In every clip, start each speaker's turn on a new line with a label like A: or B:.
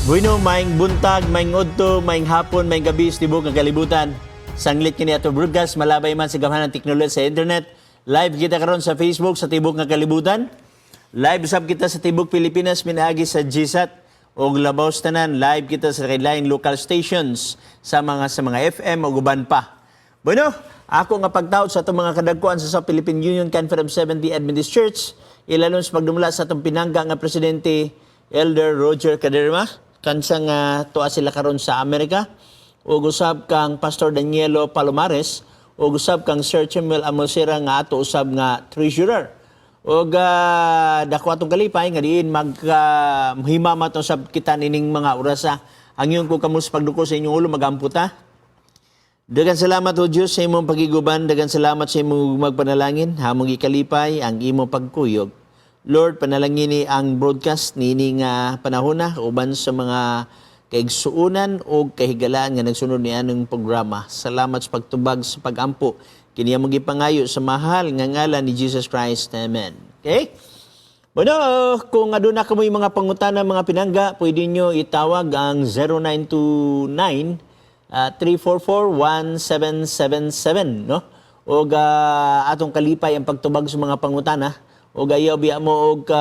A: Bueno, maayong buntag, maayong udto, maayong hapon, maayong gabi sa tibok nga kalibutan. Sanglit kini ato broadcast, malabay man sa gamhanan teknolohiya sa internet. Live kita karon sa Facebook sa tibok nga kalibutan. Live usab kita sa tibok Pilipinas minaagi sa GSAT ug labaw sa tanan, live kita sa lain local stations sa mga FM ug uban pa. Bueno, ako nga pagtawd sa atong mga kadagkuan sa Philippine Union Conference 70 Adventist Church, ilalon sa pagdumala sa atong pinangga nga presidente, Elder Roger Caderma, kansa nga tuwa sila karon sa Amerika, ug usab kang Pastor Danielo Palomares, ug usab kang Sir Samuel Amosera nga ato usab nga treasurer. Ug dako atong kalipay nga diin magka himama to sab kita nining mga orasa. Hangyon ko kamo sa pagduko sa inyong ulo, magampo ta. Daghang salamat, O Diyos, sa imong pagiguban, daghang salamat sa imong magpanalangin, hamong ikalipay ang imong pagkuyog. Lord, panalangini ang broadcast niini nga panahona uban sa mga kaigsuunan o kahigalaan nga nagsunod ni anong programa. Salamat sa pagtubag sa pagampo. Kini among gipangayo sa mahal nga ngalan ni Jesus Christ. Amen. Okay? Bueno, kung aduna kamoy mga pangutana, mga pinangga, pwede nyo itawag ang 0929 344-1777, no? Og atong kalipay ang pagtubag sa mga pangutana og ayaw biya mo og ka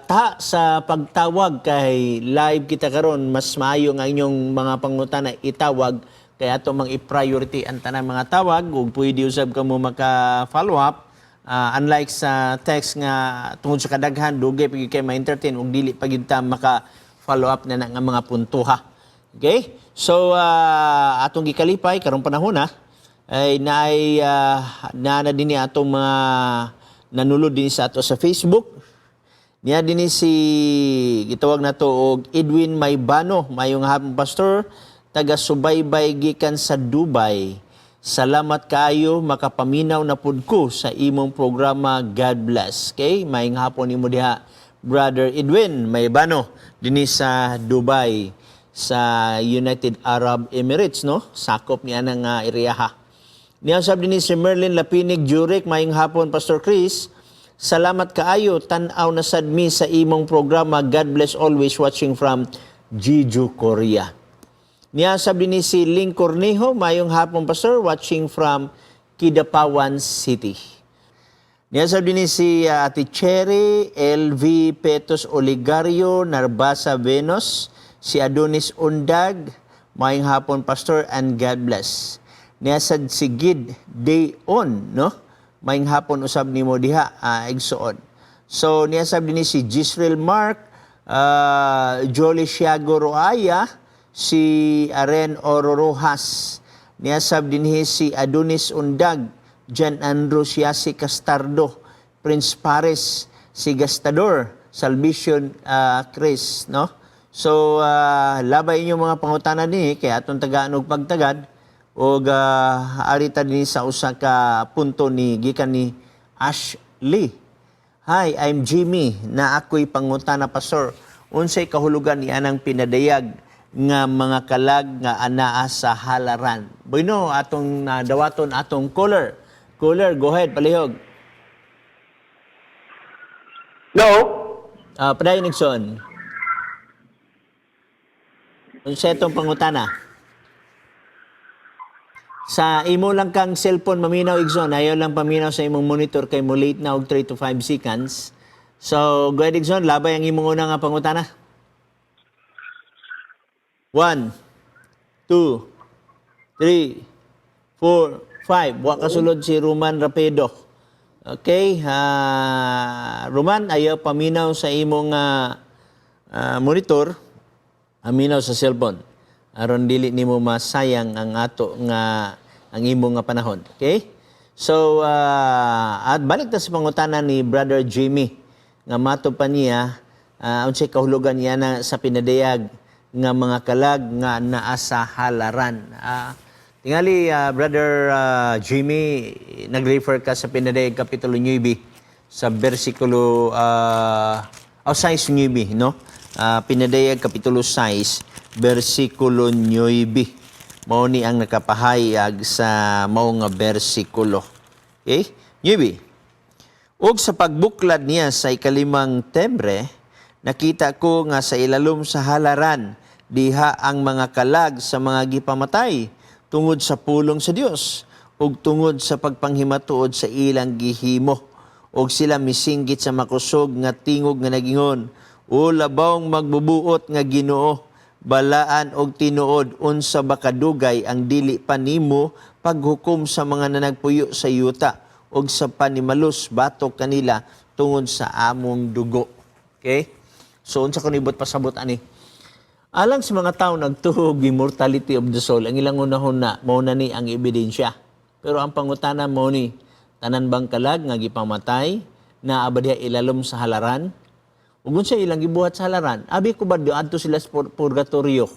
A: ta sa pagtawag kay live kita karon. Mas maayo nga inyong mga pangutana itawag kay ato mang i-priority ang tanang mga tawag ug pwede usab kamo maka follow up, unlike sa text nga tungod sa kadaghan, dugay pa gyud kay ma-entertain ug dili pa gyud ta maka follow up na nga mga puntoha. Okay? So atong gikalipay karong panahon na ay naay naa na dinhi atong mga nanulod din sa ato sa Facebook. Niya dinhi si gitawag nato og Edwin Maybano. Maayong hapon, Pastor, taga subaybay gikan sa Dubai. Salamat kaayo, makapaminaw na pud ko sa imong programa. God bless. Okay, maayong hapon nimo diha, Brother Edwin Maybano, dinhi sa Dubai, sa United Arab Emirates, no? Sakop niya ng area. Niya sabi ni si Merlin Lapinig Jurek, "Maayong hapon, Pastor Chris. Salamat kaayo, tan-aw na sad mi sa imong programa. God bless always, watching from Jeju, Korea." Niya sabi ni si Ling Cornejo, "Maayong hapon, Pastor, watching from Kidapawan City." Niya sabi ni si Ate Cherry, LV Petos Oligario, Narbasa Venus, si Adonis Undag, "Maayong hapon, Pastor, and God bless." Niya sad si Gid Dayon, no? Maayong hapon usab nimo diha, igsoon. So niya sabi ni si Gisrel Mark, Jolie Siago Roaya, si Aren Ororojas. Niya sab dinhi si Adonis Undag, John Andrew Siasi Castardo, Prince Paris, si Gastador, Salvation Chris, no? So labay inyo mga pangutana ni kay atong tagaan og pagtagad og arita dinhi sa usa ka punto ni gikan ni Ashley. "Hi, I'm Jimmy. Na ako'y pangutana, Pastor. Unsay kahulugan ni anang pinadayag nga mga kalag nga anaa sa halaran?" Bueno, atong dawaton atong caller. Caller, go ahead, palihog.
B: No.
A: Padayon, Nixon. Unsa itong pangutana? Sa imo lang kang cellphone maminaw, Igsoon, ayaw lang paminaw sa imong monitor kay mo late na og 3 to 5 seconds. So, go ahead, Igsoon, labay ang imong una nga pangutana. 1, 2, 3, 4, 5. Wa kasulod si Roman Rapido. Okay, Roman, ayaw paminaw sa imong monitor, paminaw sa cellphone. Aron dili nimo masayang ang ato nga ang imong nga panahon. Okay? So, at balik ta sa pangutana ni Brother Jimmy nga mato pa niya unsay kahulugan niya na sa pinadayag nga mga kalag nga naa sa halaran. Tingali, Brother Jimmy, nag-refer ka sa Pinadayag Kapitulo 9 sa versikulo oh, 6-9, no? Pinadayag Kapitulo 6, versikulo 9. Mao ni ang nakapahayag sa mao nga bersikulo. Okay? 9. "Ug sa pagbuklad niya sa ikalimang tembre, Nakita ko nga sa ilalom sa halaran diha ang mga kalag sa mga gipamatay tungod sa pulong sa Dios ug tungod sa pagpanghimatuod sa ilang gihimo, og sila misinggit sa makusog nga tingog nga nagingon, "O labawng magbubuot nga Ginoo, balaan og tinuod, unsa ba kadugay ang dili pa nimo paghukom sa mga nanagpuyo sa yuta og sa panimalus batok kanila tungod sa among dugo?" Okay? So unsa ko nibot pasabot ani? Alang sa mga tao nagtuo og immortality of the soul, ang ilang unahon na mao na ni ang ebidensya. Pero ang pangutana mo ni, tanan bang kalag nga gipamatay naa ba diha ilalom sa halaran? Ug unsa ilang gibuhat sa halaran? Abi ko ba adto sila sa purgatorio?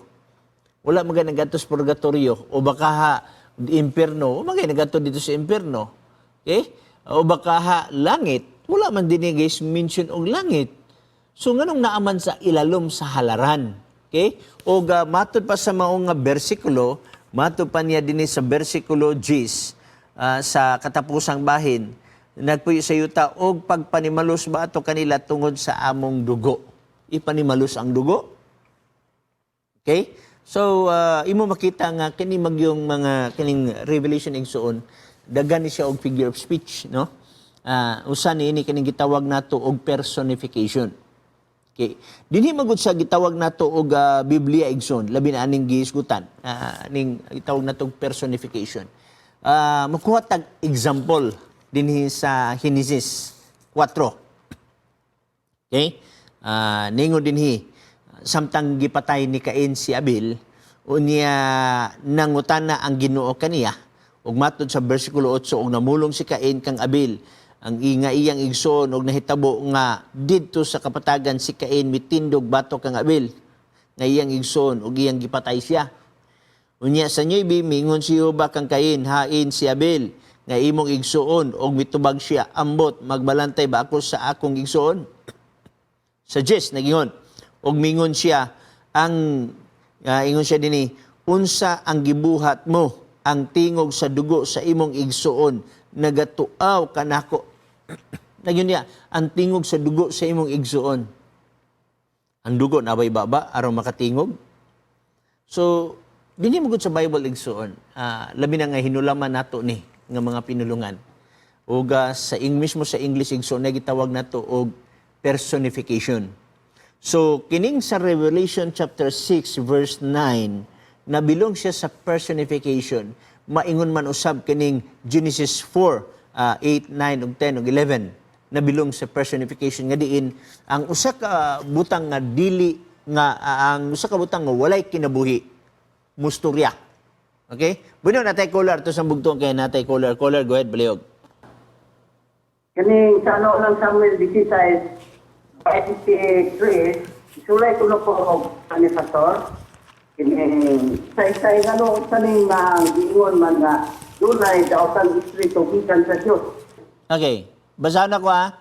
A: Wala man gani nagadto sa purgatorio o baka ha impierno, o magay nagadto dito sa impierno. Okay? O baka ha langit, wala man dinhi, guys, mention og langit. So nganong naaman sa ilalom sa halaran? Okay? O ga matud pa sa mao nga bersikulo, matud pa niya dinhi sa bersikulo 10 sa katapusang bahin, nagpuyo sa yuta og pagpanimalos ba ato kanila tungod sa among dugo. Ipanimalos ang dugo? Okay? So, imo makita nga kini magyong mga kining Revelation, igsuon, daghan ni siya og figure of speech, no? Usa ni ini kining gitawag nato og personification. Okay. Dinhi magud sa gitawag nato og Biblia, igsoon, labi na aning gihisgutan, ning gitawag nato og personification. Makuha tag example dinhi sa Genesis 4. Okay? Ningon dinhi, samtang gipatay ni Cain si Abel, unya nangutana ang Ginoo kaniya, ug matod sa bersikulo 8, og namulong si Cain kang Abel, ang inga iyang igsoon, og nahitabo nga didto sa kapatagan si Cain mitindog batok kang Abel nga iyang igsoon ug iyang gipatay siya. Unya sa 9, mingon si Jehova kang Cain, "Hain si Abel nga imong igsuon?" Og mitubag siya, "Ambot, magbalantay ba ako sa akong igsuon?" Sa 10, nagingon. Og mingon siya, ang ingon siya dinhi, "Unsa ang gibuhat mo? Ang tingog sa dugo sa imong igsuon nagatuaw kanako." Nagyun niya, ang tingog sa dugo sa imong igsuon. Ang dugo na ba'y baba aron makatingog? So, dinhi mo gud sa Bible, igsuon. Labi na nga hinulaman nato ni nga mga pinulungan. Ug sa English mo, sa English, igsuon, na gitawag nato og personification. So, kining sa Revelation chapter 6 verse 9, nabilong siya sa personification. Maingon man usab kining Genesis 4, 8, 9 ug 10 ug 11, nabilong sa personification nga diin ang usa ka butang nga dili nga ang usa ka butang nga walay kinabuhi musturya. Okay? Bueno, natay caller to sa bugtong kay natay caller. Caller, go ahead, balihog.
B: Kaning sa ano lang Samuel 16:23, sulay ko na po ani, Pastor. Kining sa isa ano sa ning giingon man nga dunay daotang espiritu gikan sa Dios.
A: Okay. Basahan ako ha.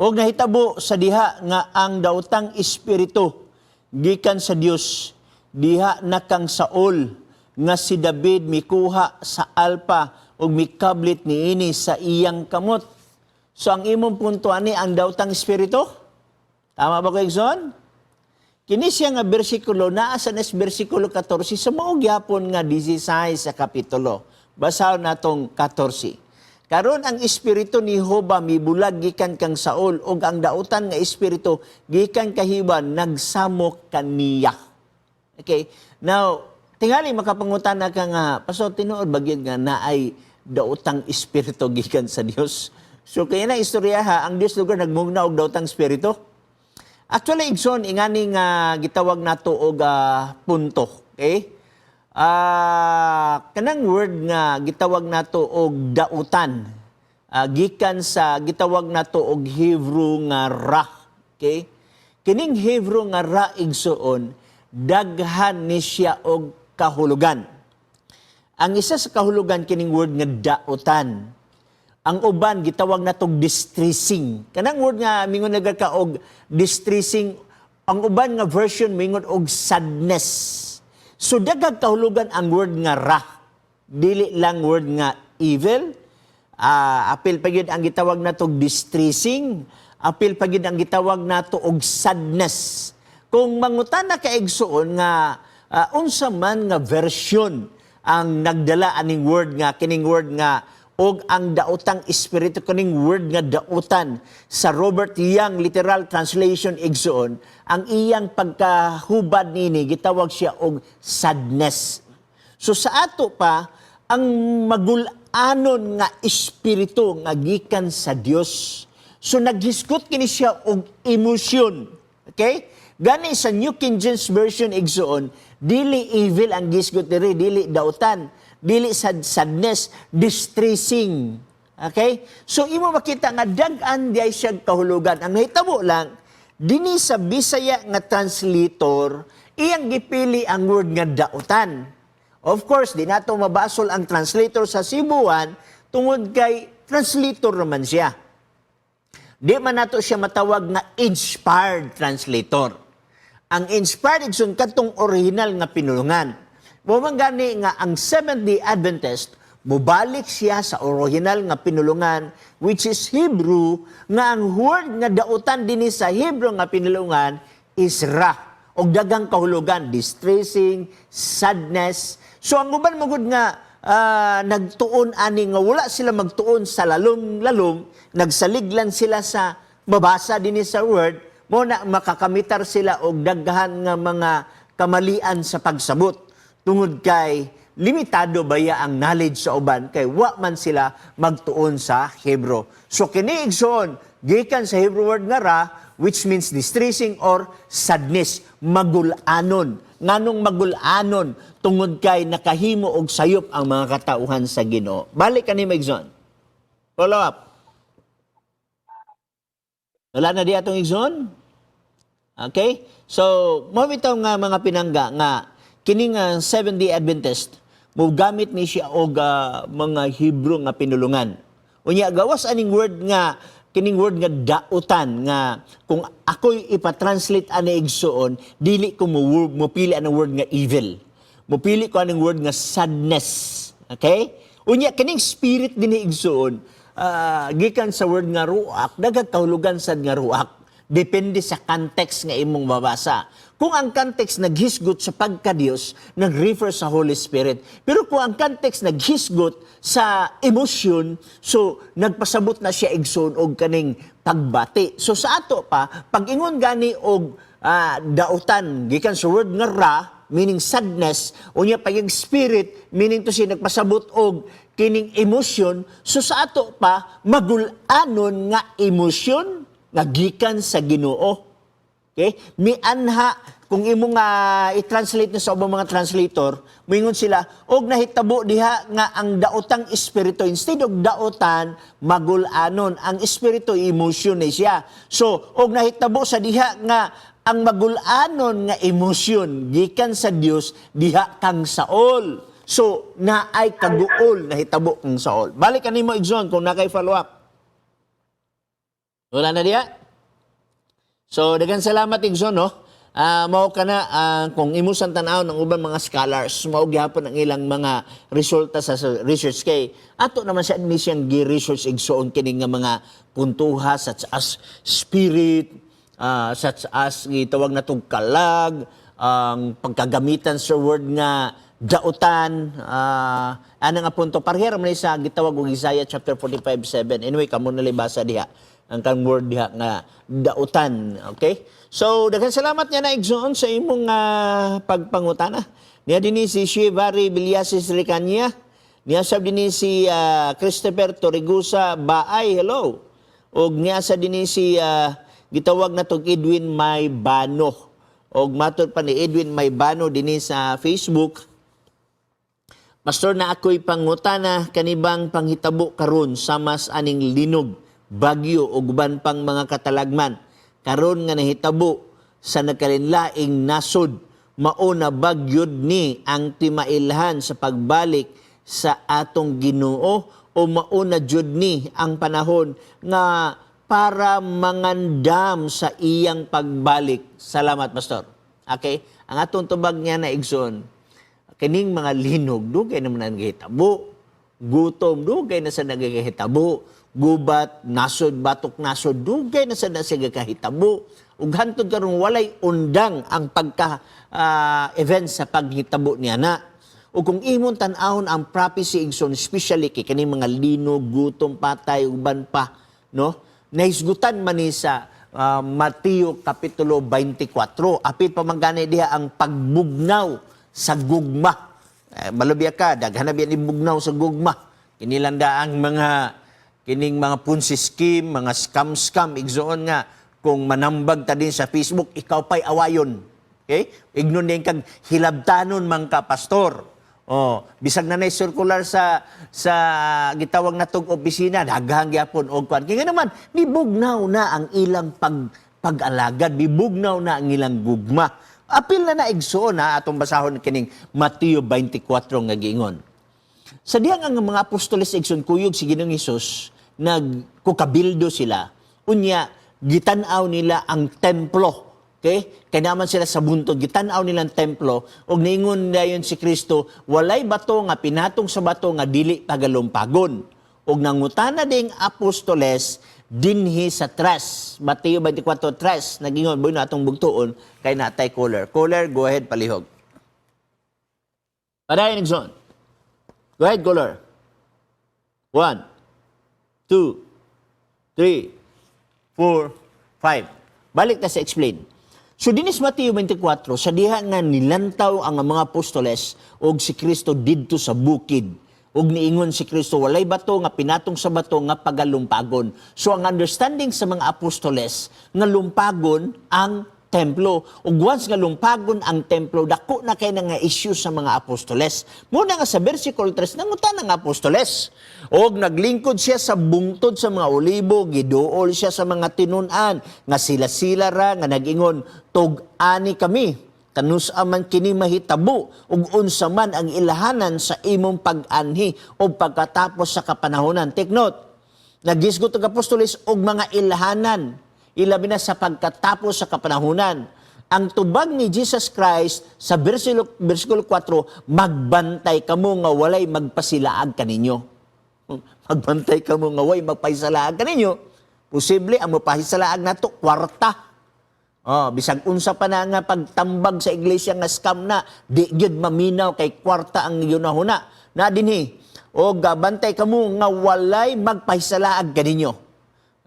A: Og nahitabo sa diha nga ang daotang espiritu gikan sa Dios diha na kang Saul nga si David mikuha sa alpa ug mikablit niini sa iyang kamot. So ang imong punto ani ang daotang espiritu? Tama ba ko, igsoon? Kini siya nga bersikulo naa sa nes bersikulo 14 sa mao gyapon nga 16 sa kapitulo. Basahon natong 14. Karon ang espiritu ni Jehova mibulag gikan kang Saul ug ang dautan nga espiritu gikan kay Jehova nagsamok kaniya. Okay. Now, tingali makapangutana ka nga, "Pastor, tinuod ba gyud nga naay daotang espiritu gikan sa Dios?" So kaya na istorya ha, ang Dios lugar nagmugna og daotang espiritu. Actually, igsoon, ingani nga gitawag nato og punto. Okay? Kanang word nga gitawag nato og dautan, gikan sa gitawag nato og Hebrew nga ra. Okay? Kining Hebrew nga ra, igsuon, daghan ni siya og kahulugan. Ang isa sa kahulugan kining word nga dautan, ang uban gitawag natog distressing. Kanang word nga mingon naga ka og distressing, ang uban nga version mingon og sadness. So daghang kahulugan ang word nga ra. Dili lang word nga evil. Apil pa gyud ang gitawag natog distressing, Apil pa gid ang gitawag nato og sadness. Kung mangutana ka, igsuon, nga unsa man nga version ang nagdala aning word nga kining word nga og ang daotang espiritu, kining word nga dautan sa Robert Young Literal Translation, igsuon, ang iyang pagkahubad nini, gitawag siya og sadness. So sa ato pa, ang magulanon nga espiritu nga gikan sa Dios, so naghisgot kini siya og emosyon. Okay, gani sa New King James Version, igsuon, dili evil ang gisgot diri, dili dautan, dili sad sadness, distressing. Okay? So imo makita nga dag-an di ay siya kahulugan. Ang nahitabo lang, dinhi sa Bisaya nga translator, iyang gipili ang word nga dautan. Of course, di nato mabasol ang translator sa Cebuan tungod kay translator naman siya. Di man nato siya matawag nga inspired translator. Ang inspired, igsoon, katong original nga pinulungan. Mao man gani nga ang Seventh-day Adventist, mubalik siya sa original nga pinulungan, which is Hebrew, nga ang word nga dautan dinhi sa Hebrew nga pinulungan is ra og dagang kahulugan, distressing, sadness. So ang uban magud nga nagtuon ani nga wala sila magtuon sa lalom-lalom, nagsalig lang sila sa mabasa dinhi sa word, mo na makakamitar sila og daghan nga mga kamalian sa pagsabot tungod kay limitado baya ang knowledge sa uban kay wa man sila magtuon sa Hebrew. So kini, igsoon, gikan sa Hebrew word nga ra, which means distressing or sadness, magulanon. Nganong magulanon? Tungod kay nakahimo og sayop ang mga katauhan sa Ginoo. Balik kani, igsoon. Follow up. Wala na di atong igsoon? Okay? So, mao bitaw nga mga pinangga nga kini nga Seventh-day Adventist mo gamit ni siya og mga Hebrew nga pinulungan. Unya gawas aning word nga kining word nga dautan, nga kung ako'y ipatranslate ani, igsuon, dili ko mo mopili anang word nga evil. Mopili ko aning word nga sadness. Okay? Unya kining spirit dinhi, igsuon, gikan sa word nga ruak, daghang kahulugan sad nga ruak. Depende sa context nga imong mabasa. Kung ang context naghisgot sa pagka-Diyos, nag-refer sa Holy Spirit. Pero kung ang context naghisgot sa emosyon, so nagpasabot na siya, igsoon, og kaning pagbati. So sa ato pa, pag-ingon gani og dautan, gikan sa word nga ra, meaning sadness, unya pag spirit, meaning to siya nagpasabot og kining emosyon, so sa ato pa, magulanon nga emosyon nga gikan sa Ginoo. Okay? Mianha kung imo nga i-translate na sa ubang mga translator, moingon sila og nahitabo diha nga ang daotang espiritu, instead og daotan, magulanon. Ang espiritu, emotion ni siya. So og nahitabo sa diha nga ang magulanon nga emosyon gikan sa Dios diha kang Saul. So naay kaguol nahitabo kang Saul. Balik kanimo, igsoon, kung nakay follow up. Wala na diha? So, daghang salamat, igsoon, no? Mao kana kung imo sang tan-aw ng ubang mga scholars, mao gihapon ang ilang mga resulta sa research kay ato naman sa ni siyang gi-research, igsoon, kini nga mga puntuha such as spirit, such as gitawag na kalag, ang pagkagamitan sa word nga dautan, ana nga punto parehera man ni sa gitawag og Isaiah chapter 45:7. Anyway, kamo na basa diha ang kang word diha nga dautan. Okay? So, daghang salamat niya na, igsoon, sa imong pagpangutana. Niya dinhi si Shivari Vilyasis Ricania. Niya sab dinhi si Christopher Torigusa Baay. Hello. Og niya sa dinhi si gitawag na tog Edwin Maybano. Og matod pa ni Edwin Maybano dinhi sa Facebook, "Pastor, na ako'y pangutana, kanibang panghitabo karon sama sa aning linog, bagyo ug uban pang mga katalagman karon nga nahitabo sa nagkalinlaing nasod, mao na bagyod ni ang timailhan sa pagbalik sa atong Ginoo o mao na jud ni ang panahon nga para mangandam sa iyang pagbalik? Salamat, Pastor." Okay? Ang atong tubag niya na, igsoon, kining mga linog dugay naman ang gihitabo. Gutom dugay na sa nagigihitabo. Gubat, nasod, batok nasod, dugay na sa na siya kahitabo. Ug hantod karon walay undang ang pagka event sa paghitabo niya na. O kung imong tan-awon ang prophecy, igsoon, especially kay kani mga linog, gutom, patay, uban pa, no? Nahisgutan man ni sa Mateo Kapitulo 24. Apit pa man gani diha ang pagbugnaw sa gugma. Eh, malubya ka, daghan na biya ni bugnaw sa gugma. Kinilanda ang mga kining mga Ponzi scheme, mga scam-scam, igsoon nga kung manambag ta din sa Facebook, ikaw pa'y awayon. Okay? Ignon din kag hilabtanon man ka, pastor. Oh, bisag na nay circular sa gitawag natong opisina, daghang gyapon og kwan. Kaya nga naman, nibugnaw na ang ilang pag-alagad, nibugnaw na ang ilang gugma. Apil na na, igsoon, ha, atong basahon kining Mateo 24 nga giingon. Sa diyang ang mga apostoles, igsoon, kuyog si Ginoong Hesus, nagkukabildo sila. Unya, gitan-aw nila ang templo. Okay? Kay naman sila sa buntod, gitan-aw nila ang templo ug niingon dayon si Kristo, walay bato nga pinatong sa bato nga dili pagalumpagon. Ug nangutana ding apostoles dinhi sa tres. Mateo 24:3 nagingon boy na atong bugtuon kay natay caller. Caller, go ahead, palihog. Padayon, igsoon. Go ahead, caller. One, two, three, four, five. Balik na sa explain. So dinis Mateo 24, sa diha nga nilantaw ang mga apostoles og si Kristo didto sa bukid. Ug niingon si Kristo, walay bato nga pinatong sa bato nga pagalumpagon. So ang understanding sa mga apostoles nga lumpagon ang templo. Ug once nga lumpagon ang templo, dako na kay na nga issue sa mga apostoles. Muna nga sa versikulo 3, nangutan ang apostoles. Og naglingkod siya sa bungtod sa mga olibo, giduol siya sa mga tinun-an, nga sila-sila ra nga nag-ingon, "Tug-ani kami, kanus-a man kini mahitabo ug unsa man ang ilahanan sa imong pag-anhi o pagkatapos sa kapanahonan?" Take note, nagisgot ang apostoles og mga ilahanan, ilabi na sa pagkatapos sa kapanahonan. Ang tubag ni Jesus Christ sa versikulo 4, "Magbantay kamo nga walay magpasilaag kaninyo." Magbantay kamo nga walay magpasilaag kaninyo. Posible ang mapasalaag nato kwarta. Oh, bisag unsa pa na nga pagtambag sa iglesia nga scam na, di gyud maminaw kay kwarta ang yunahuna. Na dinhi. O gabantay kamo nga walay magpahisalaag kaninyo.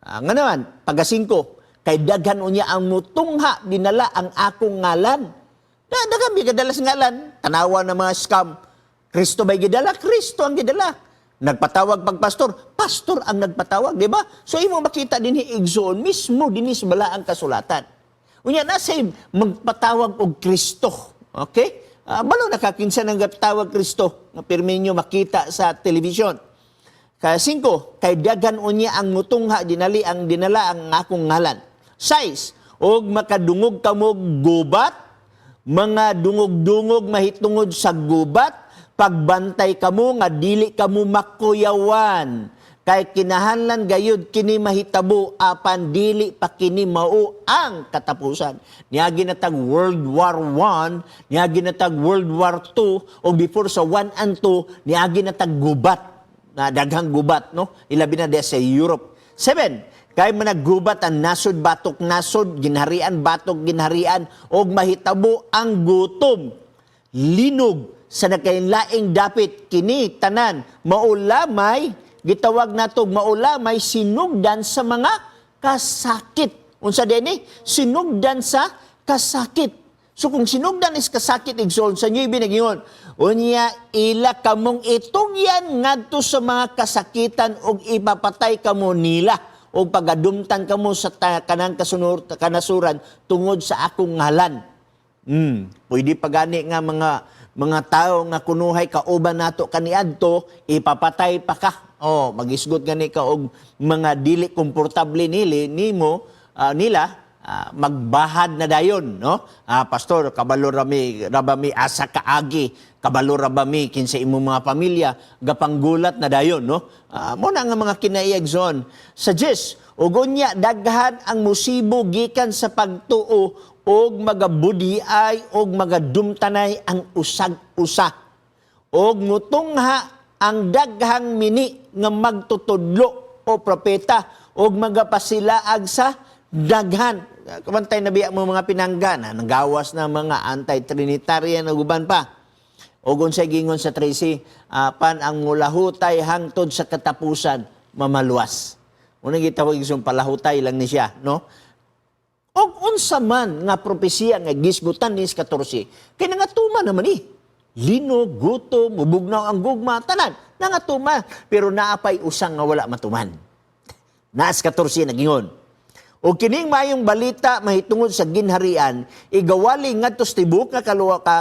A: Ah, nga naman, pagkasingko, kay daghan unya ang mutungha dinala ang akong ngalan. Da daghan bi kadala sa ngalan, tanawa ng mga scam. Kristo ba'y gidala? Kristo ang gidala. Nagpatawag pag pastor, pastor ang nagpatawag, di ba? So imo makita dinhi, igsoon, mismo dinhi sa balaang kasulatan. Unya na say magpatawag og Kristo. Okay? Balo nakakinsa nang tawag Kristo nga pirmi nyo makita sa television. Kaya singko, kay daghan unya ang mutungha dinali ang dinala ang akong ngalan. Sais, og makadungog kamo gubat, mga dungog-dungog mahitungod sa gubat, pagbantay kamo nga dili kamo makuyawan. Kay kinahanglan gayud kini mahitabo apan dili pa kini mao ang katapusan. Niagi na tag World War I, niagi na tag World War II, o before sa 1 and 2, niagi na tag gubat na daghang gubat, no, ilabi na diya sa Europe. Seven, kay managgubat ang nasod batok nasod, ginharian batok ginharian, og mahitabo ang gutom, linog sa nakainlaing dapit. Kini tanan maulamay gitawag natog maulamay sinugdan sa mga kasakit. Unsa dinhi sinugdan sa kasakit? So kung sinugdan is kasakit, igsoon, sa inyo ibinagingon, unya ila kamong itugyan ngadto sa mga kasakitan ug ipapatay kamo nila ug pagadumtan kamo sa kanang kasunor kanasuran tungod sa akong ngalan. Pwede pa gani nga mga tao nga kunuhay kauban nato kaniadto ipapatay pa ka. Oh, magisgot gani ka og mga dili komportable nili nimo nila magbahad na dayon, no? "Ah, pastor, kabalo rami raba mi asa kaagi, kabalo ra ba mi kinsa imong mga pamilya," gapanggulat na dayon, no? Mo na nga mga kinaiyag zon. Sa Diyos, ug unya daghan ang musibo gikan sa pagtuo og magabudhiay og magadumtanay ang usag-usa. Og mutungha ang daghang mini nga magtutudlo. o propeta ug magapasilaag sa daghan. Kamantay na biya mo mga pinangga na nanggawas na mga anti-trinitarian ug uban pa. O unsay gingon sa 13, apan ang mulahutay hangtod sa katapusan mamaluwas. Unang gitawag isong palahutay lang ni siya, no? Og unsa man nga propesiya nga gisgutan ni 14, kay nangatuman naman ni. Lino, gutom, mubugnaw ang gugma, tanan, nangatuma. Pero naapay usang nga wala matuman. Naas 14 nagingon. O kining mayong balita mahitungod sa ginharian, igawali ngadto sa tibuok nga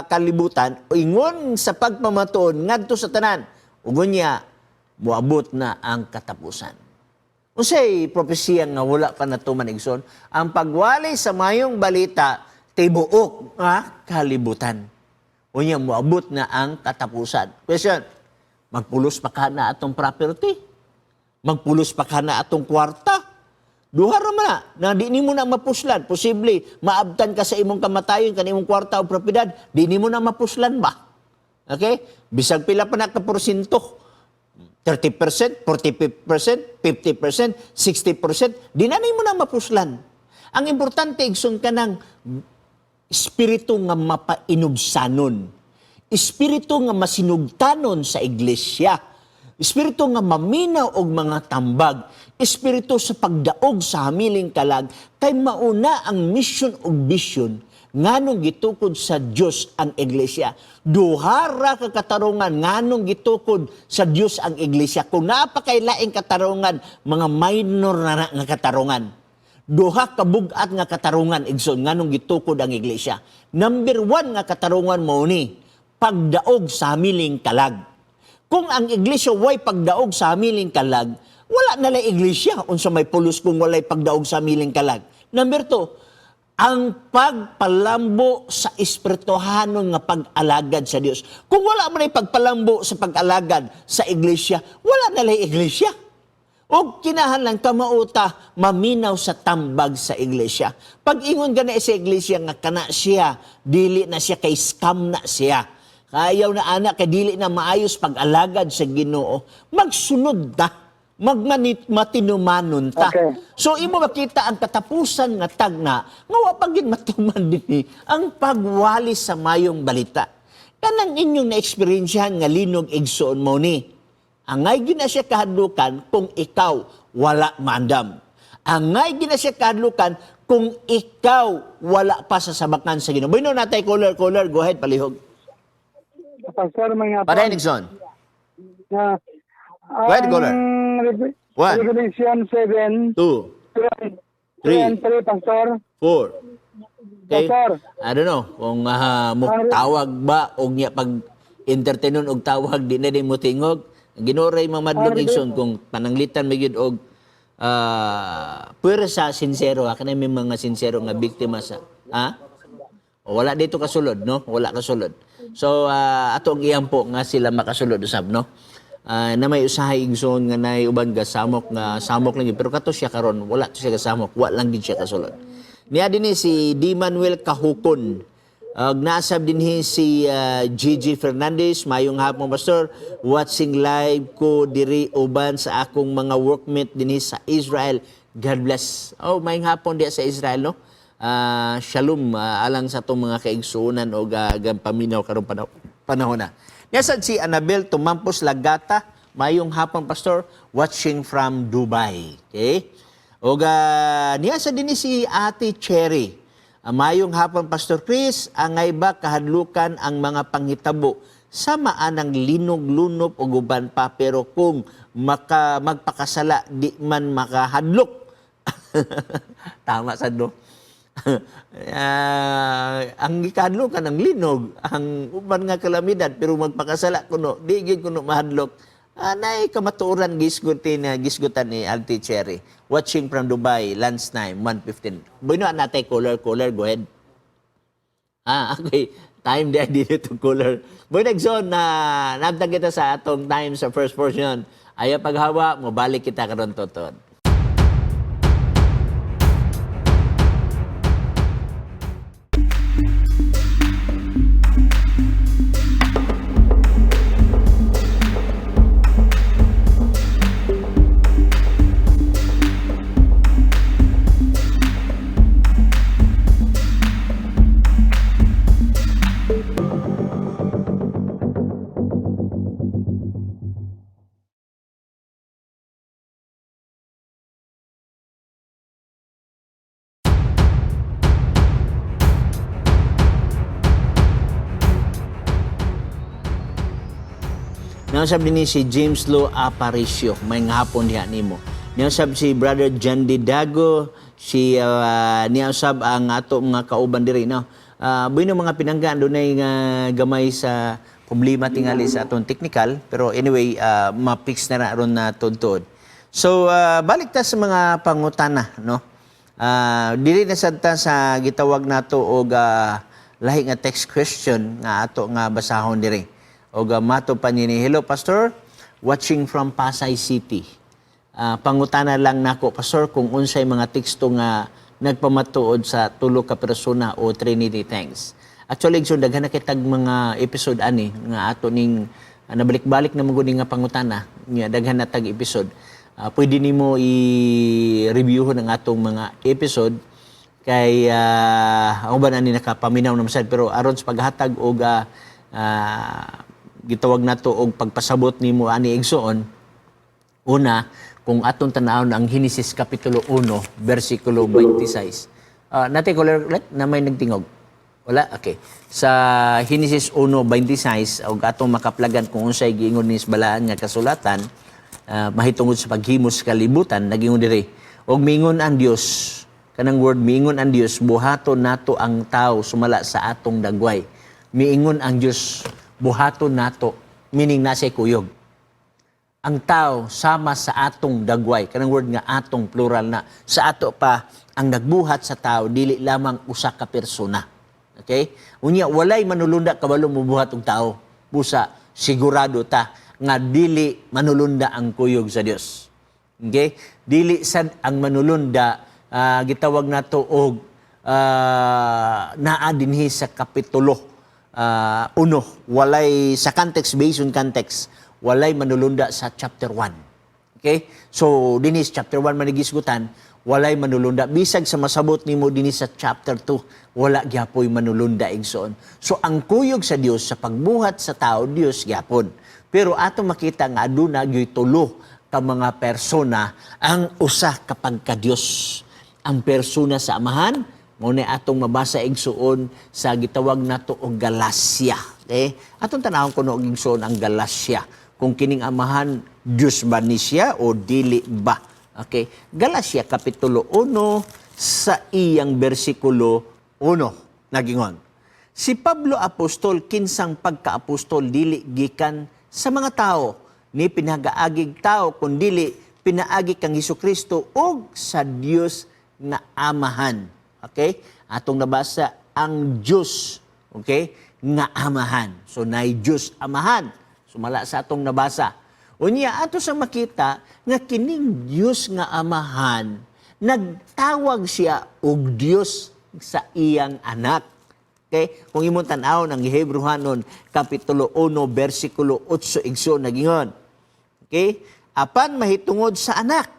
A: kalibutan, ingon sa pagpamatuon ngadto sa tanan. Ug unya moabot na ang katapusan. Unsay propesiya nga wala pa natuman, igsoon? Ang pagwali sa mayong balita tibuok nga kalibutan. Unya moabot na ang katapusan. Question, magpulos pa ka na atong property? Magpulos pa ka na atong kwarta? Duha ra man na, na di nimo na mapuslan. Posible, maabtan ka sa imong kamatayon, kan imong kwarta o propiedad, di nimo na mapuslan ba? Okay? Bisag pila pa na ka porsyento. 30%, 40%, 50%, 60%, di na nimo na mapuslan. Ang importante, igsoon, kanang espiritu nga mapainubsanon. Espiritu nga masinugtanon sa iglesia. Espiritu nga maminaw og mga tambag. Espiritu sa pagdaog sa hamiling kalag kay mauna ang mission ug vision nganong gitukod sa Dios ang iglesia. Duhara ka katarungan nganong gitukod sa Dios ang iglesia. Kung napakailaing katarungan, mga minor na, na nga katarungan. Duha ka bug-at nga katarungan, igsoon, nganong gitukod ang iglesia. Number one nga katarungan mao ni pagdaog sa hamiling kalag. Kung ang iglesia way pagdaog sa hamiling kalag, wala na lay iglesia. Unsa may pulos kung walay pagdaog sa hamiling kalag? Number two, ang pagpalambo sa espirituhanon nga pag-alagad sa Dios. Kung wala man ay pagpalambo sa pag-alagad sa iglesia, wala na lay iglesia. O kinahanglan kamauta maminaw sa tambag sa iglesia. Pag ingon gani sa iglesia nga kana siya, dili na siya kay scam na siya. Kayaw na ana kay dili na maayos pag-alagad sa Ginoo, magsunod ta, magmanit matinumanon ta. So imo makita ang katapusan nga tagna nga wa pa gid matuman dinhi ang pagwali sa mayong balita. Kanang inyong na-experiensyahan nga linog, igsoon, mo ni. Angay gina siya kahadlukan kung ikaw wala maandam. Angay gina siya kahadlukan kung ikaw wala pa sa sabakan sa Ginoo. Bueno, natay caller, caller, go ahead, palihog.
C: Pastor, mga
A: Paday, Nixon.
C: Na,
A: Go ahead, caller. One.
C: Revelation 7,
A: 2,
C: 3,
A: Three.
C: and 3, Pastor.
A: 4. Okay.
C: Pastor.
A: I don't know kung mo tawag ba og niya pag entertainon og tawag di na din mo tingog. Ginoo ray mamadlong, igsoon, kung pananglitan mo gyud og puwersa sinsero ha, kanay may mga sinsero nga biktima sa ha. O, wala dito kasulod, no? Wala kasulod. So, ato ang iyang po nga sila makasulod usab, no? Na may usahay, igsoon, nga nay uban gasamok nga samok lang yun. Pero kato siya karon, wala to siya gasamok, wala lang gid siya kasulod. Niya din ni si D. Manuel Kahukon. Ug nasab dinhi si Gigi Fernandez, "Mayong hapon, Pastor. Watching live ko diri uban sa akong mga workmate dinhi sa Israel. God bless." Oh, mayong hapon diya sa Israel, no? Shalom alang sa atong mga kaigsuonan o paminaw karong panahon na. Nasad si Annabel Tumampos Lagata, "Mayong hapon, Pastor, watching from Dubai." Okay? O niya sa dinhi si Ate Cherry. "Mayong hapon, Pastor Chris, angay ba kahadlukan ang mga panghitabo sa maanang linog, lunop o guban pa, pero kung maka magpakasala di man makahadlok?" Tama sad, no? Ang gikahadlokan ang linog, ang uban nga kalamidad, pero magpakasala kuno, di gyud kuno mahadlok. Anay kamatuoran gisgutin na gisgutan ni Auntie Cherry. Watching from Dubai, lunch time, 1:15. Bueno, natay caller, caller, go ahead. Okay. Time di dito caller. Bueno, igsoon na nabtag kita sa atong time sa first portion. Ayaw paghawa, mobalik kita karon totod. Nausab dinhi si James Lo Aparicio. Maayong hapon diha nimo. Niusab si Brother John D. Dago, si niusab ang ato mga kauban diri, no. Bueno, mga pinangga, dunay nga gamay sa problema tingali sa atong technical, pero anyway, ma-fix na ra aron na tudtod. So balik ta sa mga pangutana, no. Dili na sad ta sa gitawag nato og lahi nga text question nga ato nga basahon diri. Og mato pa ni, "Hello, Pastor, watching from Pasay City. Pangutana lang nako, Pastor, kung unsay mga teksto nga nagpamatuod sa tulo ka persona o Trinity. Thanks." Actually, so daghan na kitag mga episode ani nga ato ning nabalik-balik na man nga pangutana nya, daghan na tag episode. Pwede nimo i-review ang atong mga episode kay ang uban ani nakapaminaw na sad, pero aron sa paghatag og gitawag nato og pagpasabot nimo ani, igsoon, una, kung atong tanawon ang Henesis Kapitulo 1, versikulo 26. Nate caller ulit na may nagtingog. Wala? Okay. Sa Henesis 1:26, og atong makaplagan kung unsay giingon ni sa balaan nga kasulatan mahitungod sa paghimos sa kalibutan, nagingon diri, "Og mingon ang Dios," kanang word, "miingon ang Dios, buhaton nato ang tao sumala sa atong dagway." Miingon ang Dios, buhaton nato, meaning nasa kuyog ang tao sama sa atong dagway. Kanang word nga atong, plural na. Sa ato pa ang nagbuhat sa tao, dili lamang usa ka persona. Okay? Unya walay manulunda kabalo mobuhat og tao. Busa sigurado ta nga dili manulunda ang kuyog sa Dios. Okay? Dili sad ang manulunda gitawag nato og naa dinhi sa kapitulo uno. Walay sa context, based on context, walay manulunda sa chapter 1. Okay? So dinhi sa chapter 1 man gisgutan, walay manulunda. Bisag sa masabot nimo dinhi sa chapter 2, wala gyapoy manulunda, igsoon. So ang kuyog sa Dios sa pagbuhat sa tao, Dios gyapon. Pero ato makita nga aduna gyoy tulo ka mga persona ang usa ka pagka-Dios. Ang persona sa Amahan, mao na atong mabasa, igsuon, sa gitawag nato og Galacia. Okay? Atong tanawon kuno og, igsuon, ang Galacia. Kung kining Amahan, Dios ba ni siya o dili ba? Okay? Galacia Kapitulo 1 sa iyang bersikulo 1 nagingon, "Si Pablo apostol, kinsang pagkaapostol dili gikan sa mga tao ni pinagaagig tao, kundili pinaagi kang Hesukristo ug sa Dios nga Amahan." Okay? Atong nabasa ang Dios, okay? Nga Amahan. So nay Dios Amahan. Sumala sa atong nabasa. Unya ato sa makita nga kining Dios nga Amahan, nagtawag siya og Dios sa iyang anak. Okay? Kung imong tan-awon ang Hebreohanon Kapitulo 1 bersikulo 8, igsoon, nagingon. Okay? "Apan mahitungod sa anak."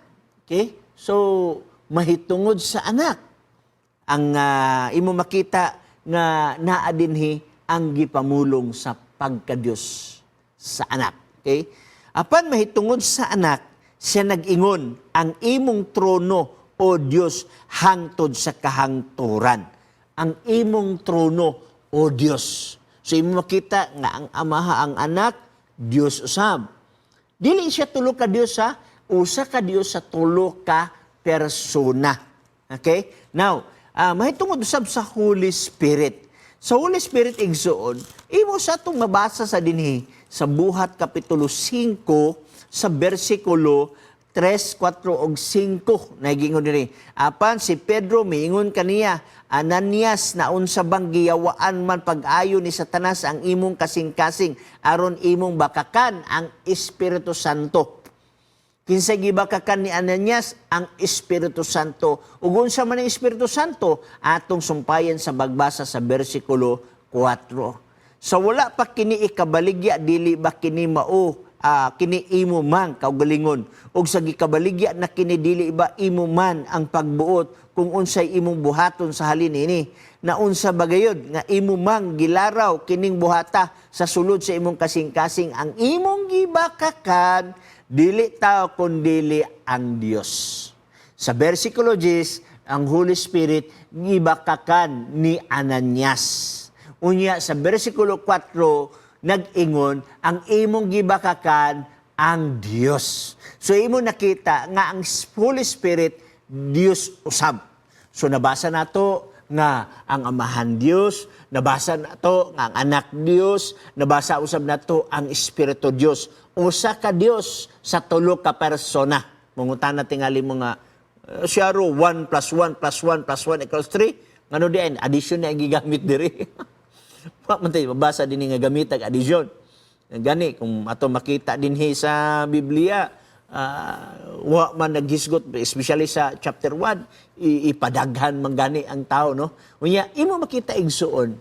A: Okay? So mahitungod sa anak ang imo makita nga naa dinhi ang gipamulong sa pagka-Dios sa anak. Okay? "Apan mahitungod sa anak, siya nag-ingon, ang imong trono, O Dios, hangtod sa kahangturan." Ang imong trono, O Dios. So imo makita nga ang Amaha, ang Anak, Dios usab. Dili siya tulo ka Dios ha, usa ka Dios sa tulo ka persona. Okay? Now, mahitungod usab sa Holy Spirit. Sa Holy Spirit, igsuon, imo sa atong mabasa sa dinhi sa Buhat Kapitulo 5 sa bersikulo 3, 4 ug 5, nagingon diri, "Apan si Pedro miingon kaniya, 'Ananias, naunsa bang giyawaan man pag-ayo ni Satanas ang imong kasing-kasing aron imong bakakan ang Espiritu Santo?'" Kinsa gibakakan ni Ananias? Ang Espiritu Santo. Ug unsa man ang Espiritu Santo? Atong sumpayan sa pagbasa sa bersikulo 4. "Sa wala pa kini ikabaligya, dili ba kini mao kini imo man kaugalingon? Ug sa gikabaligya na kini, dili ba imo man ang pagbuot kung unsay imong buhaton sa halin ini? Naunsa ba gayod nga imo mang gilaraw kining buhata sa sulod sa imong kasing-kasing? Ang imong gibakakan dili tao kundili ang Dios." Sa versikulo 10, ang Holy Spirit gibakakan ni Ananias. Unya sa versikulo 4, nag-ingon ang imong gibakakan ang Dios. So imo nakita nga ang Holy Spirit Dios usab. So nabasa nato nga ang Amahan Dios, nabasa nato nga ang Anak Dios, nabasa usab nato ang Espiritu Dios. Usa ka Dios sa tulo ka persona. Mangutana tingali mga siya ro 1 plus 1 plus 1 plus 1 equals 3. Ngano di ay addition na ang gigamit diri? Wa man tayo mabasa din nga gamit ang addition. Gani kung ato makita dinhi sa Biblia, wa man naghisgot, especially sa chapter 1, ipadaghan man gani ang tao, no? Unya imo makita, igsuon,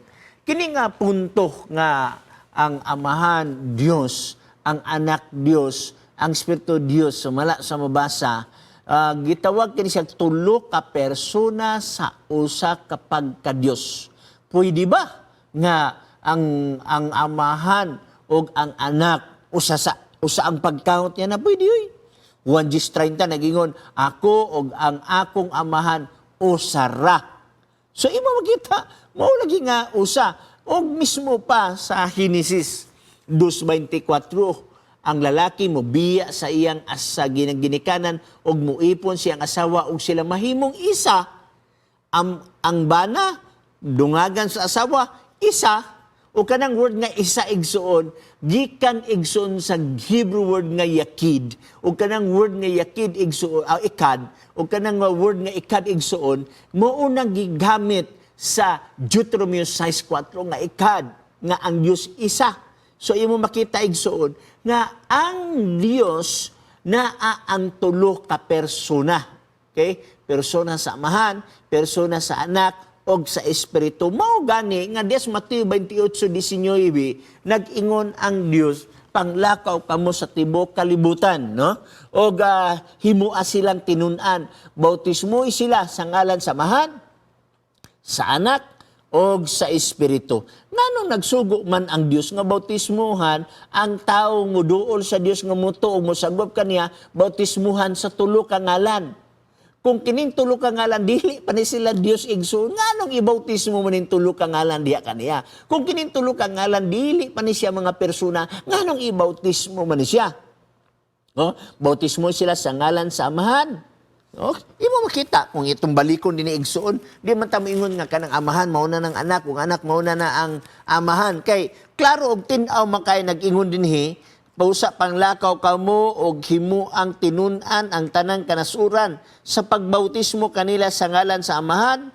A: kini nga punto nga ang Amahan Dios, ang Anak Dios, ang Espiritu Dios, sumala sa mabasa, gitawag kini siya tulo ka persona sa usa ka pagka-Dios. Pwede ba nga ang Amahan ug ang Anak usa sa usa ang pagkahot niya na? Pwede oy. 1:30 nagingon, "Ako ug ang akong Amahan usara." So imo makita mao lagi nga usa. Og mismo pa sa Genesis 2:24, ang lalaki mo biya sa iyang asa ginikanan ug muipon siyang asawa ug sila mahimong isa. Ang bana dungagan sa asawa, isa. O kanang word nga isa, igsuon, gikan, igsuon, sa Hebrew word nga yakid. O kanang word nga yakid, igsuon, ikad. O kanang nga word nga ikad, igsuon, mao nang gigamit sa Deuteronomy 6:4 nga ikad nga ang Dios isa. So imo makita, igsuon, nga ang Dios naa ang tulo ka persona. Okay? Persona sa Amahan, persona sa Anak, og sa Espiritu. Mao gani nga des Mateo 28:19, nag-ingon ang Dios, "Panglakaw kamo sa tibuok kalibutan," no? Og himua silang tinun-an, bautismo sila sa ngalan sa Amahan, sa Anak, og sa Espiritu. Nganong nagsugo man ang Dios nga bautismuhan ang tao muduol sa Dios nga mutuo ug mosagop kaniya, bautismuhan sa tulo ka ngalan? Kung kining tulo ka ngalan dili pa ni sila Dios, igsoon, nganong ibautismo mo ning tulo ka ngalan diha kaniya? Kung kining tulo ka ngalan dili pa ni siya mga persona, nganong ibautismo man ni siya? Oh, bautismo sila sa ngalan sa Amahan. Oh, imo makita kung itong balikon dinhi, igsuon, di man ta moingon nga kanang Amahan mauna ng Anak, kung Anak mauna na ang Amahan, kay klaro og tin-aw man kay nag-ingon dinhi, pausa panglakaw kamo og himuang tinun-an ang tanang kanasuran sa pagbautismo kanila sa ngalan sa Amahan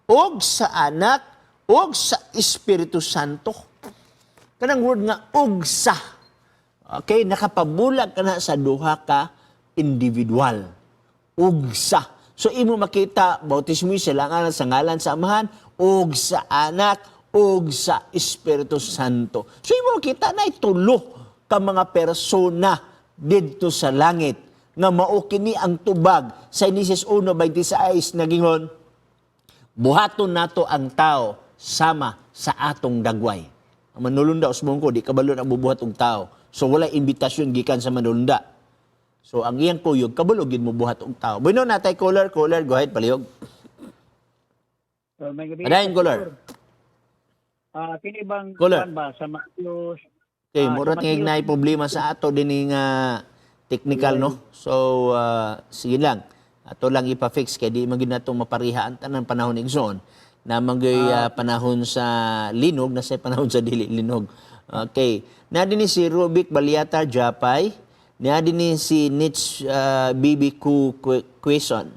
A: og sa Anak og sa Espiritu Santo. Kanang word nga og sa. Okay, nakapabulag ka na sa duha ka individual. Ug sa. So imo makita bautismo sila nga sa ngalan sa Amahan ug sa Anak ug sa Espiritu Santo. So imo makita na tulo ka mga persona didto sa langit nga mao kini ang tubag sa Genesis 1:26, nagingon, "Buhaton nato ang tao sama sa atong dagway." Ang manulunda, usbong ko, di kabalo ang bubuhat og tao. So wala imbitasyon gikan sa manulunda. So ang iyang kuyog, kabalo gid mo buhat og tao. Bueno, natay caller, caller, go ahead, palihog.
C: So, may gabi,
A: Padayon, caller.
C: Kini bang
A: Caller.
C: kuan ba sa Matthew?
A: Okay, mura
C: sa
A: tingig na problema sa ato din nga technical, no? So sige lang. Ato lang ipa-fix kay di man gyud nato mapariha ang tanan panahon, igsoon. Na man gyud panahon sa linog, na sa panahon sa dili linog. Okay. Na din ni si Rubik Baliata Japay, na din ni si Nitch BBQ Quezon.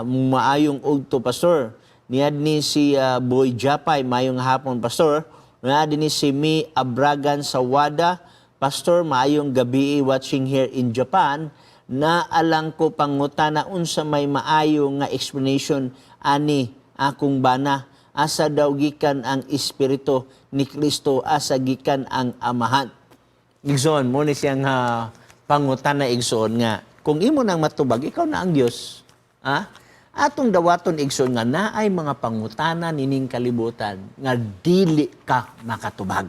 A: Maayong udto, Pastor. Niya ni si Boy Japay, maayong hapon, Pastor. Niya ni si Mi Abragan Sawada, "Pastor, maayong gabi, watching here in Japan. Naalang ko pangutana unsa may maayo nga explanation ani akong bana. Asa daw gikan ang Espiritu ni Kristo? Asa gikan ang Amahan?" Igsoon, mo ni siyang pangutana, igsoon, nga kung imo nang matubag, ikaw na ang Dios. Ha? Atong dawaton, igsoon, nga naay mga pangutana nining kalibutan nga dili ka makatubag.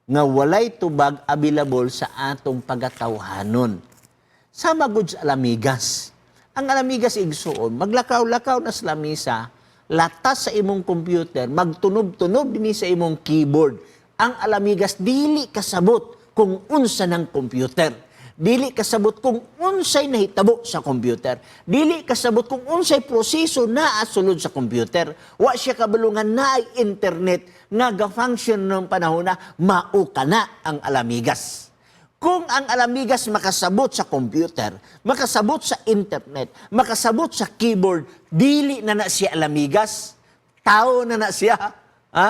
A: Nga walay tubag available sa atong pagatawhanon. Sama gud sa alamigas. Ang alamigas, igsuon, maglakaw-lakaw na sa lamisa, latas sa imong computer, magtunob-tunob dinhi sa imong keyboard. Ang alamigas dili kasabot kung unsa ng computer. Dili kasabot kung unsay nahitabo sa computer. Dili kasabot kung unsay proseso naa sulod sa computer. Wa siya kabalo nga naay internet nga ga-function ng panahon na mao kana ang alamigas. Kung ang alamigas makasabot sa computer, makasabot sa internet, makasabot sa keyboard, dili na na siya alamigas. Tao na na siya. Ha?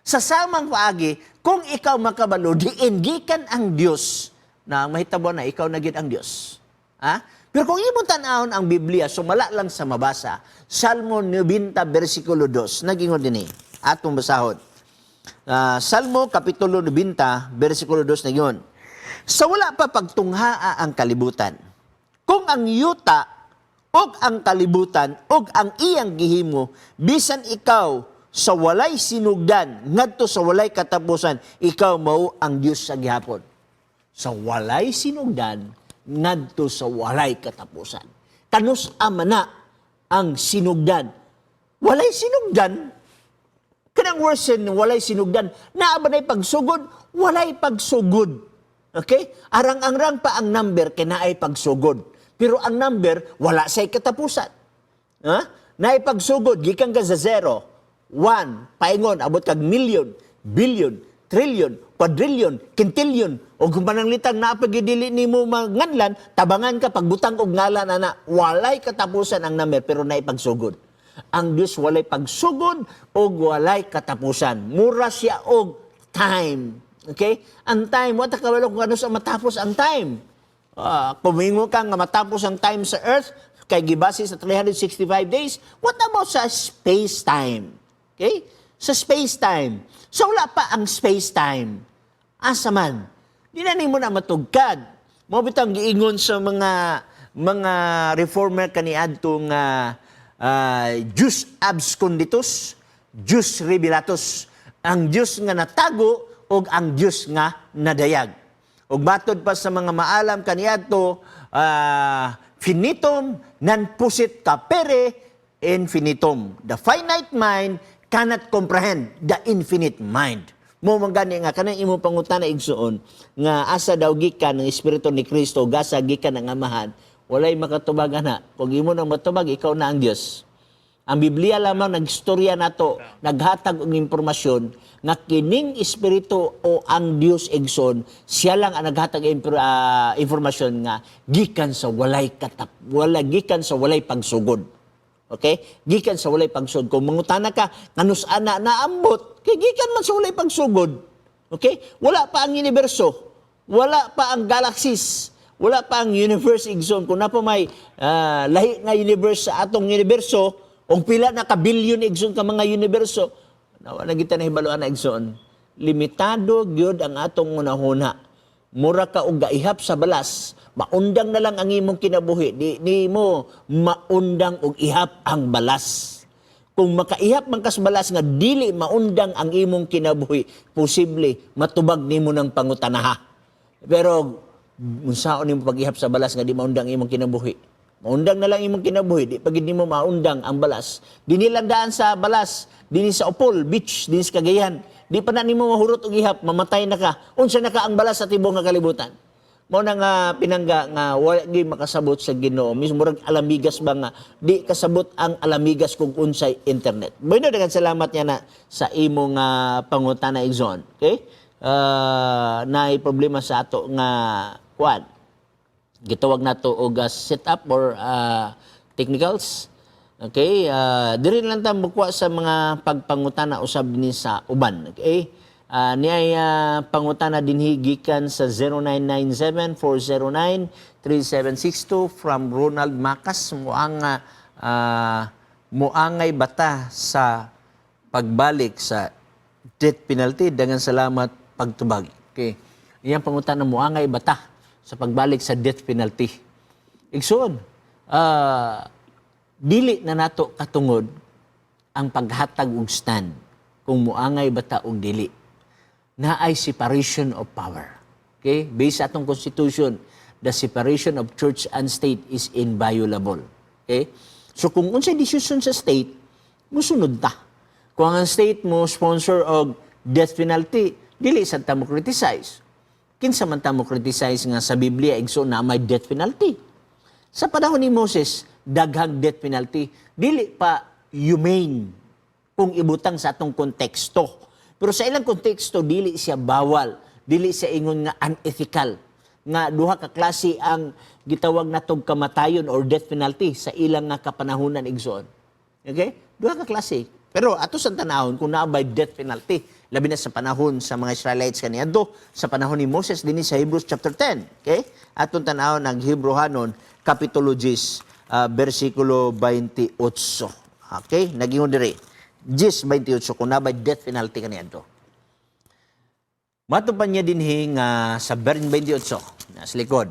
A: Sa samang paagi, kung ikaw makabalo, diin gikan ang Dios na mahitabo na ikaw na gid ang Dios. Ha? Pero kung imong tan-awon ang Biblia, sumala lang sa mabasa, Salmo 90 versikulo 2, nagingon dinhi. Atong basahon. Salmo Kapitulo 90, versikulo 2 na yun. "Sa wala pa pagtunghaa ang kalibutan, kung ang yuta og ang kalibutan og ang iyang gihimo, bisan ikaw sa walay sinugdan ngadto sa walay katapusan, ikaw mao ang Dios sa gihapon." Sa walay sinugdan ngadto sa walay katapusan. Kanus ama na ang sinugdan? Walay sinugdan. Kanang worsen, walay sinugdan. Naa ba na'y pagsugod? Walay pagsugod. Okay? Arang-arang pa ang number kay naay pagsugod. Pero ang number, wala say katapusan. Ha? Naay pagsugod, gikan ka sa zero, one, paingon, abot kag million, billion, trillion, quadrillion, quintillion, o kung pananglitang naa pa dili nimo manganlan, tabangan ka pagbutang og ngalan ana, walay katapusan ang number pero naay pagsugod. Ang Dios walay pagsugod o walay katapusan. Mura siya og time. Okay? Ang time, wa ta kabalo kung ano sa matapos ang time. Kung ka nga matapos ang time sa Earth, kay gibase sa 365 days, what about sa space-time? Okay? Sa space-time. So wala pa ang space-time. Asa man? Di na nimo na matugkad. Mao bitang giingon sa mga reformer kaniadtong Jus absconditus, Jus revelatus. Ang Diyos nga natago o ang Diyos nga nadayag. Ug matod pa sa mga maalam kaniadto, finitum non possit capere infinitum. The finite mind cannot comprehend the infinite mind. Mao man gani nga kanang imong pangutana, igsuon, nga asa daw gikan ng espiritu ni Kristo, asa gikan ang Amahan, walay makatubag ana. Kung imo nang matubag, ikaw na ang Dios. Ang Biblia lamang nagstorya nato, naghatag og impormasyon nga kining espiritu o ang Dios, igsoon, siya lang ang naghatag impormasyon nga gikan sa walay katap, wala gikan sa walay pagsugod. Okay? Gikan sa walay pagsugod. Kung mangutana ka nganus ana naambot, kay gikan man sa walay pagsugod. Okay? Wala pa ang universo, wala pa ang galaxies, wala pa ang universe, igsoon. Kung naa pa may lahi nga universe sa atong universo, og pila na ka billion, igsoon, ka mga universo, na wala kita nahibaluan na, igsoon. Limitado gyud ang atong hunahuna. Mura ka og gaihap sa balas, maundang na lang ang imong kinabuhi. Di nimo maundang og ihap ang balas. Kung makaihap man kas balas nga dili maundang ang imong kinabuhi, posible matubag nimo ng pangutanaha. Pero unsaon nimo pag-ihap sa balas nga di maundang imong kinabuhi? Maundang na lang imong kinabuhi, di pag hindi mo maundang ang balas. Dinhi lang daan sa balas, dinhi sa Opol Beach, dinhi sa Cagayan. Di pa na nimo mahurot og ihap, mamatay na ka. Unsa na ka ang balas sa tibuok nga kalibutan? Mao na nga pinangga nga wala gyud makasabot sa Ginoo. Mismo murag alamigas ba nga di kasabot ang alamigas kung unsay internet. Bueno, daghang salamat niya na sa imong pangutana, igsoon. Okay? Naay problema sa ato nga kuan. Gitawag nato og setup or technicals. Okay, diri lang ta mukuha sa mga pagpangutana usab ni sa uban. Okay? Niay pangutana dinhi gikan sa 0997-409-3762 from Ronald Macas. Muangay bata sa pagbalik sa death penalty? Daghang salamat pagtubag. Okay. Iyang pangutana, muangay bata sa pagbalik sa death penalty? Igsoon, dili na nato katungod ang paghatag og stand kung muangay bata og dili. Naay separation of power. Okay? Based sa atong constitution, the separation of church and state is inviolable. Okay? So kung unsay decision sa state, musunod ta. Kung ang state mo sponsor og death penalty, Dili sad ta mo criticize. Kinsa man ta mo criticize nga sa Biblia, igsoon, na may death penalty? Sa panahon ni Moses, daghang death penalty. Dili pa humane kung ibutang sa atong konteksto. Pero sa ilang konteksto, dili siya bawal. Dili siya ingon nga unethical. Nga duha ka klase ang gitawag natog kamatayon or death penalty sa ilang nga kapanahunan, igsoon. Okay? Duha ka klase. Pero ato sa tanahon kung naa bay death penalty, labi na sa panahon sa mga Israelites kaniadto, sa panahon ni Moses dinhi sa Hebrews chapter 10. Okay? Atong tanahon ang Hebreohanon kapitulo 10, bersikulo 28. Okay? Nagingon diri. 10:28 kung naa bay death penalty kaniadto. Mato pa niya dinhi nga sa verse 28 nasa likod.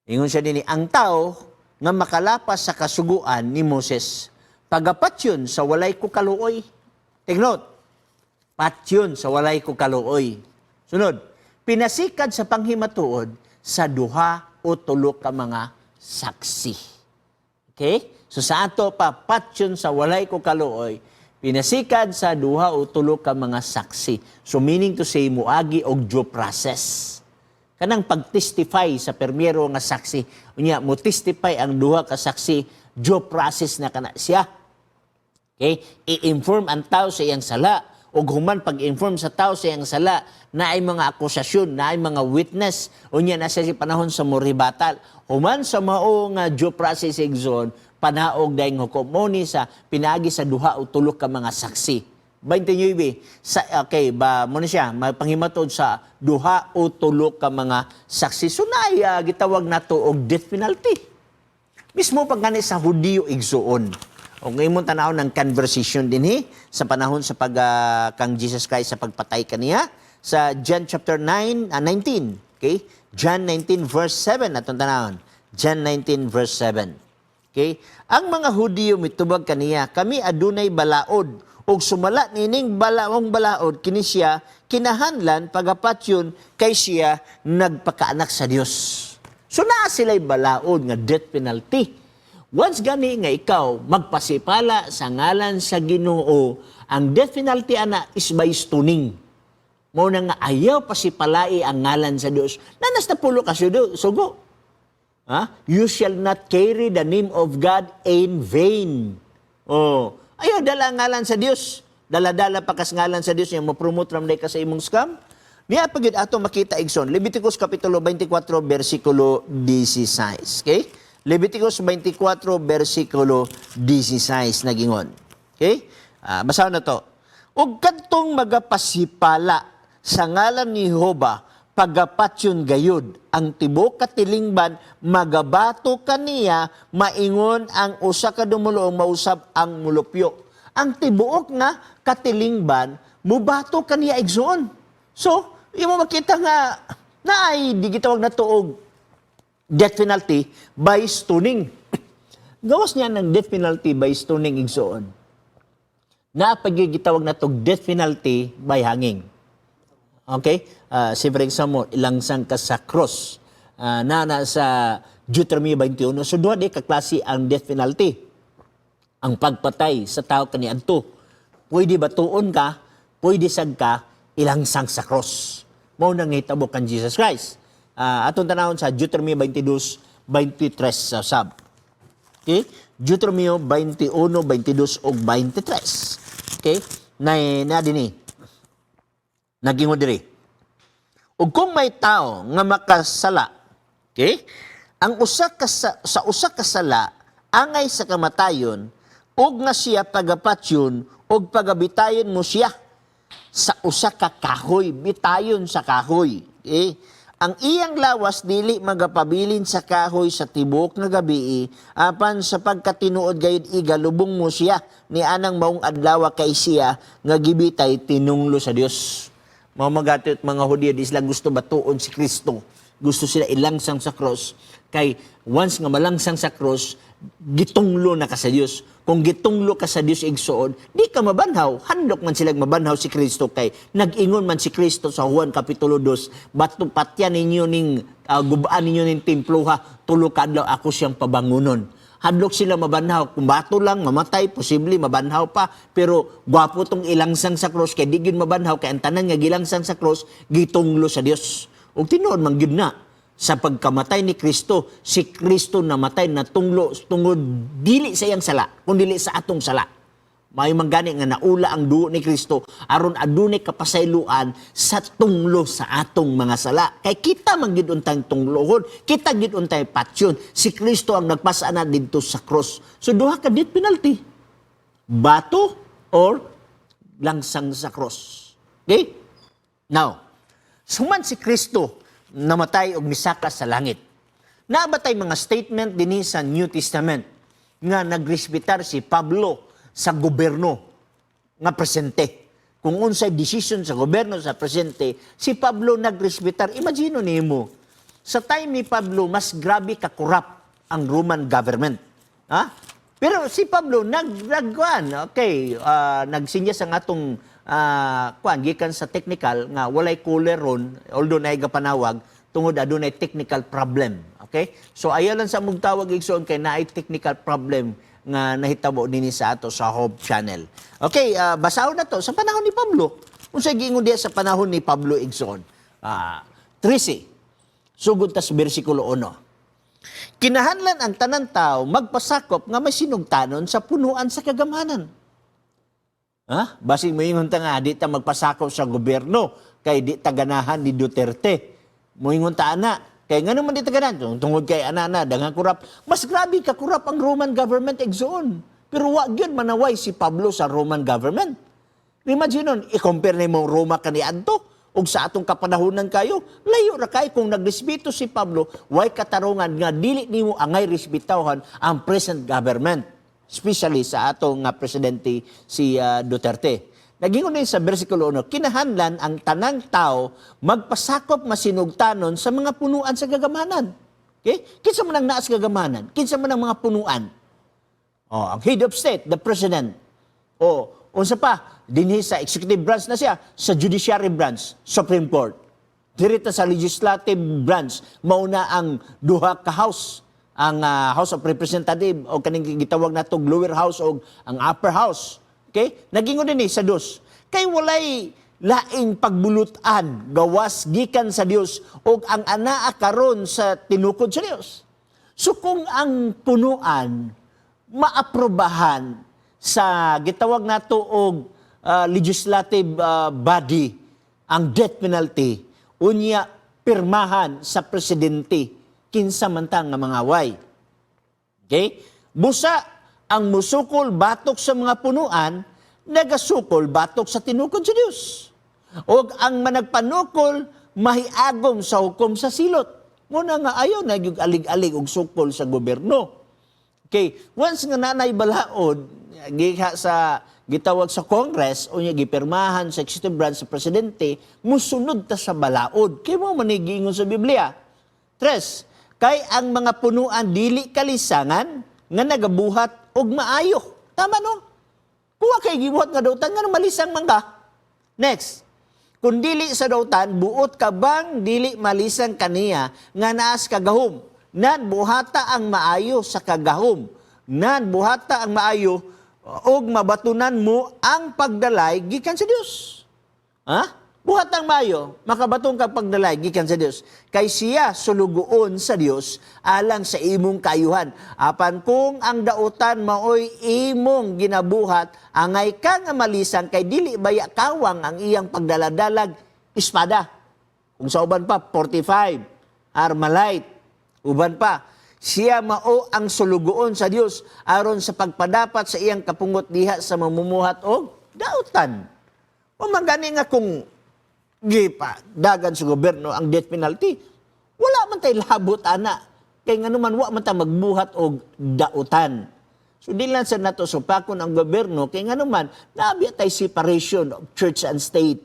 A: Ingon siya dinhi, ang tao nga makalapas sa kasuguan ni Moses, pagapatyon sa walay ko kaluoy. Take note, patyon sa walay ko kaluoy. Sunod, pinasikad sa panghimatuod sa duha o tulo ka mga saksi. Okay? So sa ato pa, patyon sa walay ko kaluoy, pinasikad sa duha o tulo ka mga saksi. So meaning to say, muagi og due process. Kanang pag-testify sa permero nga saksi, unya mo testify ang duha ka saksi, due process na kana siya. Okay? I-inform ang tao sa iyang sala ug human pag-inform sa tao sa iyang sala, na ay mga akusasyon, na ay mga witness, unya na siya si panahon sa moribatal. Human sa mao nga due process, igsoon, panaog dayong hukom mo ni sa pinaagi sa duha o tulo ka mga saksi. 29 sa, okay ba, mo na siya mapanghimatod sa duha o tulo ka mga saksi. So naay gitawag nato og death penalty. Mismo pag gani sa Hudiyo, igsuon. O ngayon mong tanaw ng conversation dinhi sa panahon sa pag kang Jesus Christ sa pagpatay kaniya sa John chapter 9, 19. Okay? John 19 verse 7 atong tanawon. John 19 verse 7. Okay? Ang mga Hudiyo mitubag kaniya, "Kami adunay balaod ug sumala nining balaong balaod kini siya kinahanglan pagapatyon kay siya nagpakaanak sa Dios." So naa sila'y balaod nga death penalty. Once gani nga ikaw magpasipala sa ngalan sa Ginoo, ang death penalty ana is by stoning. Mao na nga ayaw pasipalai ang ngalan sa Dios. Nanas na pulo ka sugo. Ha? You shall not carry the name of God in vain. Oh, ayaw dala ang ngalan sa Dios. Dala-dala pa kas ngalan sa Dios, yang mo-promote ramday ka sa imong scam. Niya pagid ato makita, igsoon, Leviticus kapitulo 24 bersikulo 16. Okay? Leviticus 24 bersikulo 16, nagingon. Okay? Basahon na to. Ug kadtong magapasipala sa ngalan ni Jehova, pagapatyon gayud ang tibuok katilingban magabato kaniya, maingon ang usa ka dumuluong mausab ang mulupyo. Ang tibuok nga katilingban mubato kaniya, igsoon. So, imo makita nga naay di gitawag na tuog death penalty by stoning. Gawas niya ng death penalty by stoning, igsoon, na pagigitawag na tog death penalty by hanging. Okay? Si for example, ilangsang ka sa cross. Na sa Deuteronomy 21. So duha di ka klase ang death penalty. Ang pagpatay sa tao kaniadto. Pwede batuon ka, pwede sad ka ilangsang sa cross. Mao nang hitabo kan Jesus Christ. Atong tanawon sa Deuteronomy 22, 23 sa sab. Okay? Deuteronomy 21, 22 ug 23. Okay? Na na dinhi. Nagingon diri. Ug kung may tao nga makasala, okay? Ang usa ka sa usa ka sala angay sa kamatayon, ug nga siya pagapatyon ug pagabitayon mo siya sa usa ka kahoy, bitayon sa kahoy. Okay? Ang iyang lawas dili magapabilin sa kahoy sa tibuok nga gabi, apan sa pagkatinuod gayud igalubong mo siya ni anang maong adlaw kay siya nga gibitay tinunglo sa Dios. Mga magatit mga Hudiyo, di sila gusto batuon si Kristo. Gusto sila ilangsang sa cross. Kay once nga malangsang sa cross, gitunglo na ka sa Dios. Kung gitunglo ka sa Dios, igsoon, di ka mabanhaw. Handok man sila mabanhaw si Kristo kay nag-ingon man si Kristo sa Juan Kapitulo 2, "Bato patyan ninyo ning gubaan ninyo ning temploha, tulo ka adlaw ako siyang pabangunon." Hadlok sila mabanhaw. Kung bato lang, mamatay, posible mabanhaw pa. Pero gwapo tong ilangsang sa cross kay di gyud mabanhaw, kay ang tanan nga gilangsang sa cross gitunglo sa Dios. Ug tinuod man gyud na sa pagkamatay ni Kristo, si Kristo namatay, natunglo tungod dili sa iyang sala, kundi sa atong sala. May manggani nga naula ang dugo ni Kristo aron adunay kapasayloan sa tunglo sa atong mga sala. Kay kita man gyud untang tunglohon, kita gyud untay patyon. Si Kristo ang nagpasana didto sa cross. So duha ka death penalty. Bato or langsang sa cross. Okay? Now, suman si Kristo namatay og misaka sa langit. Naa ba tay mga statement dinhi sa New Testament nga nagrespetar si Pablo sa gobyerno nga presente? Kung unsay decision sa gobyerno sa presente, si Pablo nagrespetar. Imagine nimo, sa time ni Pablo, mas grabe ka corrupt ang Roman government. Ha? Pero si Pablo nag nagkuan, okay, nagsinya sa atong kuan gikan sa technical nga walay caller ron, although naay gapanawag tungod adunay technical problem. Okay? So ayaw lang sa mong tawag, igsoon, kay naay technical problem nga nahitabo dinhi sa ato sa Hope Channel. Okay, basahon na to sa panahon ni Pablo. Unsay giingon diya sa panahon ni Pablo, igsoon? 13. Sugod ta sa bersikulo 1. Kinahanglan ang tanan tao magpasakop nga may sinugtanon sa punuan sa kagamhanan. Ha? Basing moingon ta nga di ta magpasakop sa gobyerno kay di ta ganahan ni Duterte. Moingon ta ana. Kay ngano man di ta ganahan? Tungod kay ana na daghang kurap. Mas grabe ka kurap ang Roman government, igsoon. Pero wa gyud manaway si Pablo sa Roman government. Imagine nun, i-compare nimo Roma kaniadto ug sa atong kapanahunan kayo, layo ra kay. Kung nagrespeto si Pablo, way katarungan nga dili nimo angay respetawhan ang present government, especially sa atong nga presidente si Duterte. Nagingon din sa versikulo 1, kinahanglan ang tanang tao magpasakop masinugtanon sa mga punuan sa gagamanan. Okay? Kinsa man ang naa sa gagamanan? Kinsa man ang mga punuan? Oh, ang head of state, the president. Oh, unsa pa? Dinhi sa executive branch na siya, sa judiciary branch, Supreme Court. Dirita sa legislative branch, mauna ang duha ka house, ang House of Representative o kaning gitawag natong lower house o ang upper house. Okay? Nagingon din sa dos. Kay walay laing pagbulutan gawas gikan sa Dios og ang anaa karon sa tinukod sa Dios. So kung ang punuan maaprobahan sa gitawag nato og legislative body ang death penalty, unya pirmahan sa presidente, kinsa man ta nga mangaway? Okay? Busa ang musukol batok sa mga punuan, nagasukol batok sa tinukod sa Dios. Og ang managpanukol mahiagom sa hukom sa silot. Muna nga ayaw na gyud alig-alig og sukol sa gobyerno. Okay, once nga nanay balaod giha sa gitawag sa Congress unya gipirmahan sa executive branch sa presidente, musunod ta sa balaod. Kay mao man giingon sa Biblia. Tres, kay ang mga punuan dili kalisangan nga nagabuhat og maayo. Tama, no? Kuha kay gibuhat nga dautan, nga malisang man ka. Next. Kung dili sa dautan, buot ka bang dili malisang kaniya nga naas kagahom? Nan buhata ang maayo sa kagahom. Nan buhata ang maayo og mabatunan mo ang pagdalay gikan sa Dios. Ha? Buhat ang maayo, makabaton ka pagdalay gikan sa Dios. Kay siya sulugoon sa Dios alang sa imong kaayuhan. Apan kung ang dautan maoy imong ginabuhat, angay ka nga malisang, kay dili baya kawang ang iyang pagdaladalag espada? Kung sa uban pa, 45, Armalite, uban pa. Siya mao ang sulugoon sa Dios aron sa pagpadapat sa iyang kapungot diha sa mamumuhat og dautan. O magani nga kung gipa dagan sa gobyerno ang death penalty, wala man tay labot ana. Kay nganuman wa man ta magbuhat og dautan. So di lang sa nato supakon ang gobyerno kay nganuman naa biya tay separation of church and state.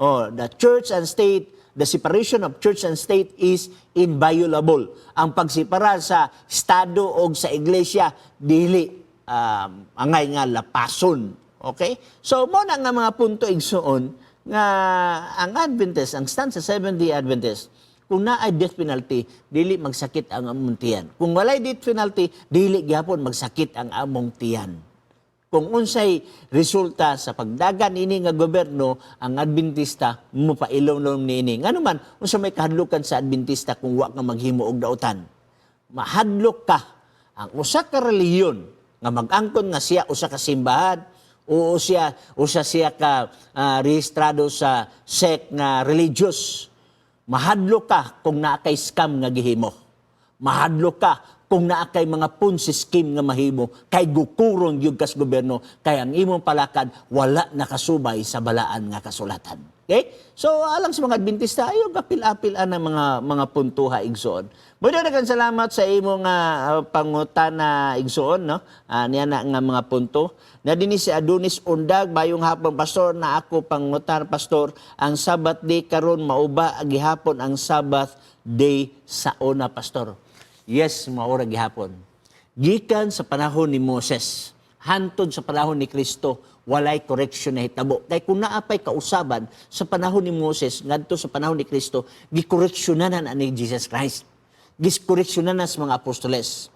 A: Oh, the church and state, the separation of church and state is inviolable. Ang pagsepara sa estado o sa iglesia dili angay nga lapason. Okay? So mo na nga mga punto, igsuon, nga ang Adventist, ang stand sa Seventh-day Adventist, kung Kung naay death penalty, dili magsakit ang among tiyan. Kung walay death penalty, dili gihapon magsakit ang among tiyan. Kung unsay resulta sa pagdagan ini nga gobyerno, ang Adventista mopailom niini. Ngano man, unsa may kahadlukan sa Adventista kung wa ka maghimo og dautan? Mahadlok ka ang usa ka relihiyon nga mag-angkon nga siya usa ka simbahan o siya usa siya ka rehistrado sa sect nga religious. Mahadlok ka kung naa kay scam nga gihimo. Mahadlok ka kung naa kay mga Ponzi scheme nga mahimo, kay gukuron gyud kas gobyerno, kay ang imong palakad wala nakasubay sa balaan nga kasulatan. Okay? So alang sa mga Adventista, ayo gapil-apil ang mga puntuha, igsoon. Muna, daghang salamat sa imong pangutana, igsoon, no? Niya na nga mga punto. Na dinhi si Adonis Undag, "Maayong hapon, Pastor, na ako pangutan, Pastor, ang Sabbath day karon, mao ba gihapon ang Sabbath day sa una, Pastor?" Yes, mao ra gihapon. Gikan sa panahon ni Moses hantod sa panahon ni Kristo, walay correction na hitabo. Kay kung naa pay kausaban sa panahon ni Moses ngadto sa panahon ni Kristo, gikoreksyonanan ani Jesus Christ. Gikoreksyonanan sa mga apostoles.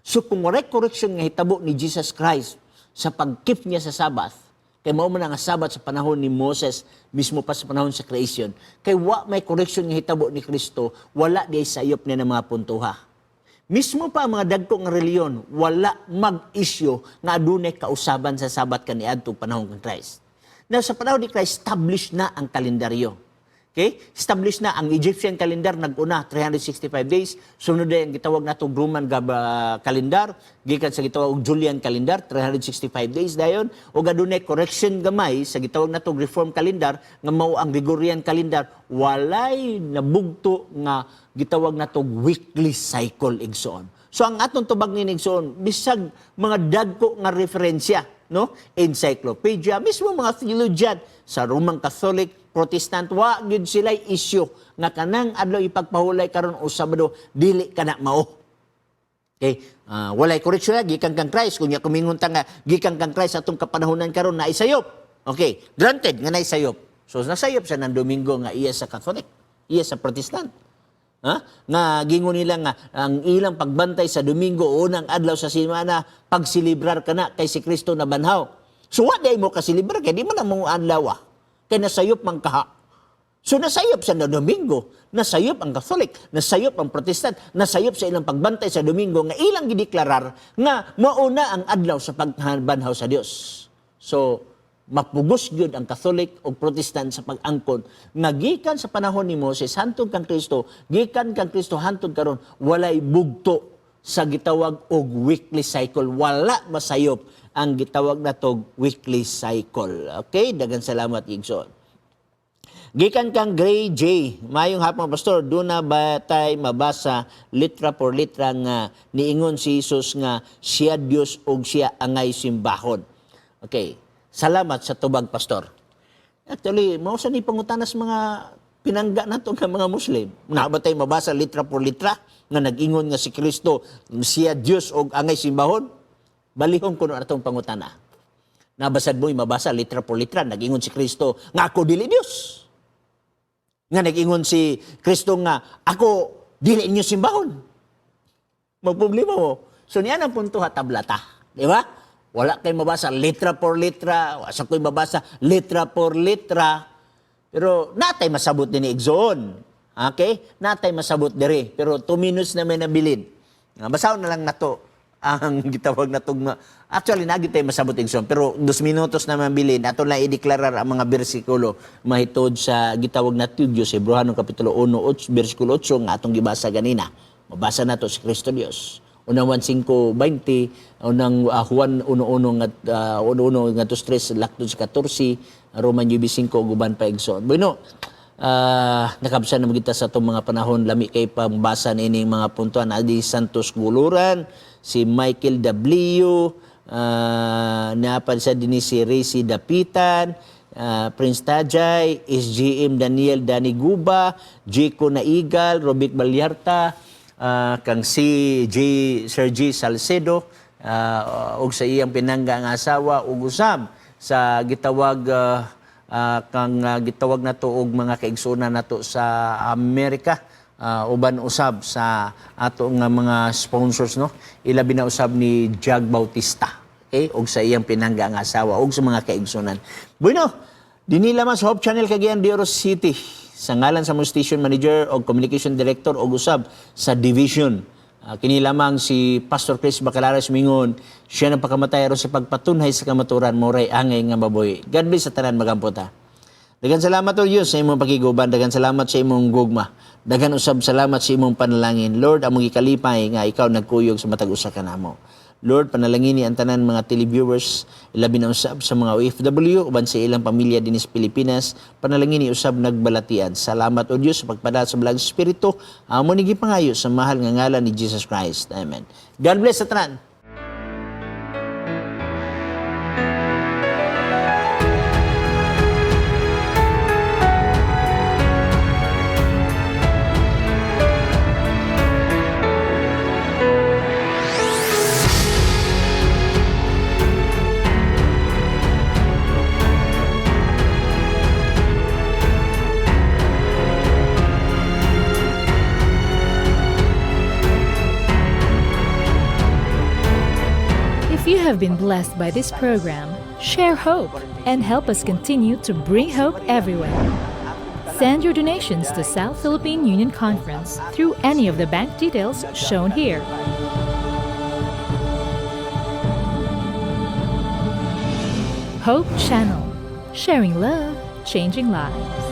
A: So kung walay correction nga hitabo ni Jesus Christ sa pag-keep niya sa Sabbath, kay mao man ang Sabbath sa panahon ni Moses, mismo pa sa panahon sa creation, kay wa may correction nga hitabo ni Kristo, wala di sayop niya ng mga puntuha. Mismo pa ang mga dagko nga reliyon, wala mag-isyu nga adunay kausaban sa Sabat kaniadtong panahon kang Christ. Now, sa panahon ni Christ, establish na ang kalendaryo. Okay? Establish na ang Egyptian calendar, nag-una 365 days. Sunod ang gitawag nato Roman calendar, gikan sa gitawag og Julian calendar, 365 days dayon, ug adunay correction gamay sa gitawag nato Reform calendar nga mao ang Gregorian calendar. Walay nabugto nga gitawag nato weekly cycle, igsoon. So ang atong tubag ni igsoon, bisag mga dagko nga referensya, no? Encyclopedia, mismo mga theologian sa Roman Catholic, Protestant, wa gyud sila issue nga kanang adlaw ipagpahulay karon o Sabado dili kana mao. Okay, walay correction na gikan kang Christ. Kung kumingon ta nga gikan kang Christ atong kapanahonan karon na isayop. Okay, granted nga naisayop. So nasayop sa ng Domingo nga iya sa Catholic, iya sa Protestant. Ha? Nga gingon nila nga ang ilang pagbantay sa Domingo, unang adlaw sa semana, pagsilibrar kana kay si Kristo nabanhaw. So wa day mo kasilibrar kay di man ang mga adlaw ah. Kay nasayop man kaha. So nasayop sa Domingo, nasayop ang Catholic, nasayop ang Protestant, nasayop sa ilang pagbantay sa Domingo nga ilang gideklarar nga mauna ang adlaw sa pagbanhaw sa Dios. So mapugos gyud ang Catholic o Protestant sa pag-angkon nga gikan sa panahon ni Moses hantod kang Kristo, gikan kang Kristo hantod karon, walay bugto sa gitawag og weekly cycle. Wala masayop ang gitawag natog weekly cycle. Okay, daghang salamat, igsoon. Gikan kang Gray J. "Mayong hapon, Pastor, duna ba tay mabasa litra por litra nga niingon si Jesus nga siya Dios og siya angay simbahon?" Okay. Salamat sa tubag, Pastor. Actually, mao sa ni pangutana sa mga pinangga nato nga mga Muslim. Naa ba tay mabasa litra por litra nga nag-ingon nga si Kristo siya Dios og angay simbahon? Balihon kuno atong pangutana. Naa ba sad mo'y mabasa litra por litra nag-ingon si Kristo nga ako dili Dios? Nga nag-ingon si Kristo nga ako dili inyo simbahon? Magproblema mo. So niya ang punto ha, tablata. Di ba? Wala kay mabasa litra por litra, wala sa ko'y mabasa litra por litra. Pero natay masabot din ni igsoon. Okay? Natay masabot diri. Pero 2 minutes na may nabilin. Nga, basahon na lang nato ang gitawag na tugma. Actually, nagi tayo masabot, igsoon. Pero 2 minutos na mabilin, ato lang ideklarar ang mga bersikulo mahitod sa gitawag na Tudyo sa Hebreohanon Kapitulo 1, 8, bersikulo 8 nga atong gibasa ganina. Mabasa nato si Kristo Dios. Unang Juan 5:20, unang Juan 1:1 nga 1:1 ngadto 3 laktod sa 14, Roman 5 ug uban pa, igsoon. Bueno, nakabsa na kita sa atong mga panahon, lami kay pambasa niining mga puntuan. Adi Santos Guluran, si Michael W, naapan sa dinhi si Racy Dapitan, Prince Tajay, SGM Daniel Dani Guba, Jico Naigal, Robic Balyarta, kang si J. Sir G. Salcedo, ug sa iyang pinangga nga asawa, ug usab sa gitawag kang gitawag nato og mga kaigsuonan nato sa Amerika. Uban usab sa ato nga mga sponsors, no, ilabi na usab ni Jag Bautista, okay, og sa iyang pinangga nga asawa og sa mga kaigsunan. Bueno, dinhi lamang sa Hope Channel, Cagayan de Oro City, sa ngalan sa among station manager og communication director og usab sa division, kini lamang si Pastor Chris Bacalares, mingon siya nang pakamatay aron sa pagpatunhay sa kamaturan, moray angay nga mabuhi. God bless sa tanan, magampo ta. Daghang salamat, O Diyos, sa imong pakiguban, daghang salamat sa imong gugma. Daghan usab salamat sa imong panalangin. Lord, among gikalipay nga ikaw nagkuyog sa matag usa kanamo. Lord, panalangini ang tanan mga televiewers, ilabi na usab sa mga OFW uban sa ilang pamilya dinhi sa Pilipinas, panalangini usab nagbalatian. Salamat, O Diyos, sa pagpadala sa Balaang Espiritu. Amo ni gipangayo sa mahal nga ngalan ni Jesus Christ. Amen. God bless sa tanan.
D: If you have been blessed by this program, share hope and help us continue to bring hope everywhere. Send your donations to South Philippine Union Conference through any of the bank details shown here. Hope Channel, sharing love, changing lives.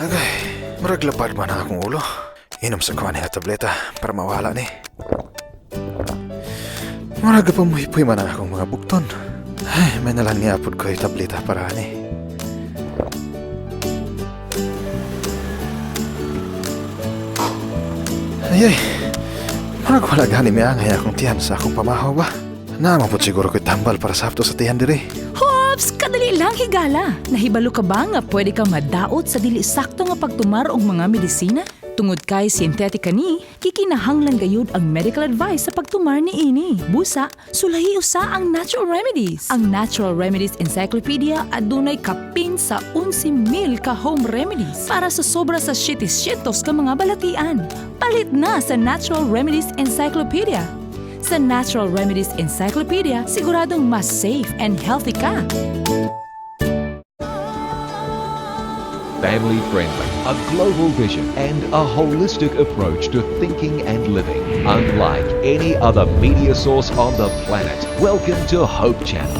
E: Agay, murag lapad man ang akong ulo. Inom sa kuha niya tableta para mawala ni. Murag pa muhipoy man ang akong mga bukton. Ay, may nalang niya pud ko tableta para ani. Ay, ay, murag wala gani miangay akong tiyan sa akong pamahaw ba? Naa man pud siguro ko'y tambal para sakto sa tiyan diri.
F: Hops! Kadali lang, higala! Nahibalo ka ba nga pwede ka madaot sa dili sakto nga pagtumar og mga medisina? Tungod kay synthetic ni, kikinahanglan gayud ang medical advice sa pagtumar ni ini. Busa, sulahi usa ang natural remedies. Ang Natural Remedies Encyclopedia adunay kapin sa 11,000 ka home remedies para sa sobra sa 700 ka mga balatian. Palit na sa Natural Remedies Encyclopedia. Sa Natural Remedies Encyclopedia, siguradong mas safe and healthy ka.
G: Family friendly, a global vision, and a holistic approach to thinking and living. Unlike any other media source on the planet. Welcome to Hope Channel.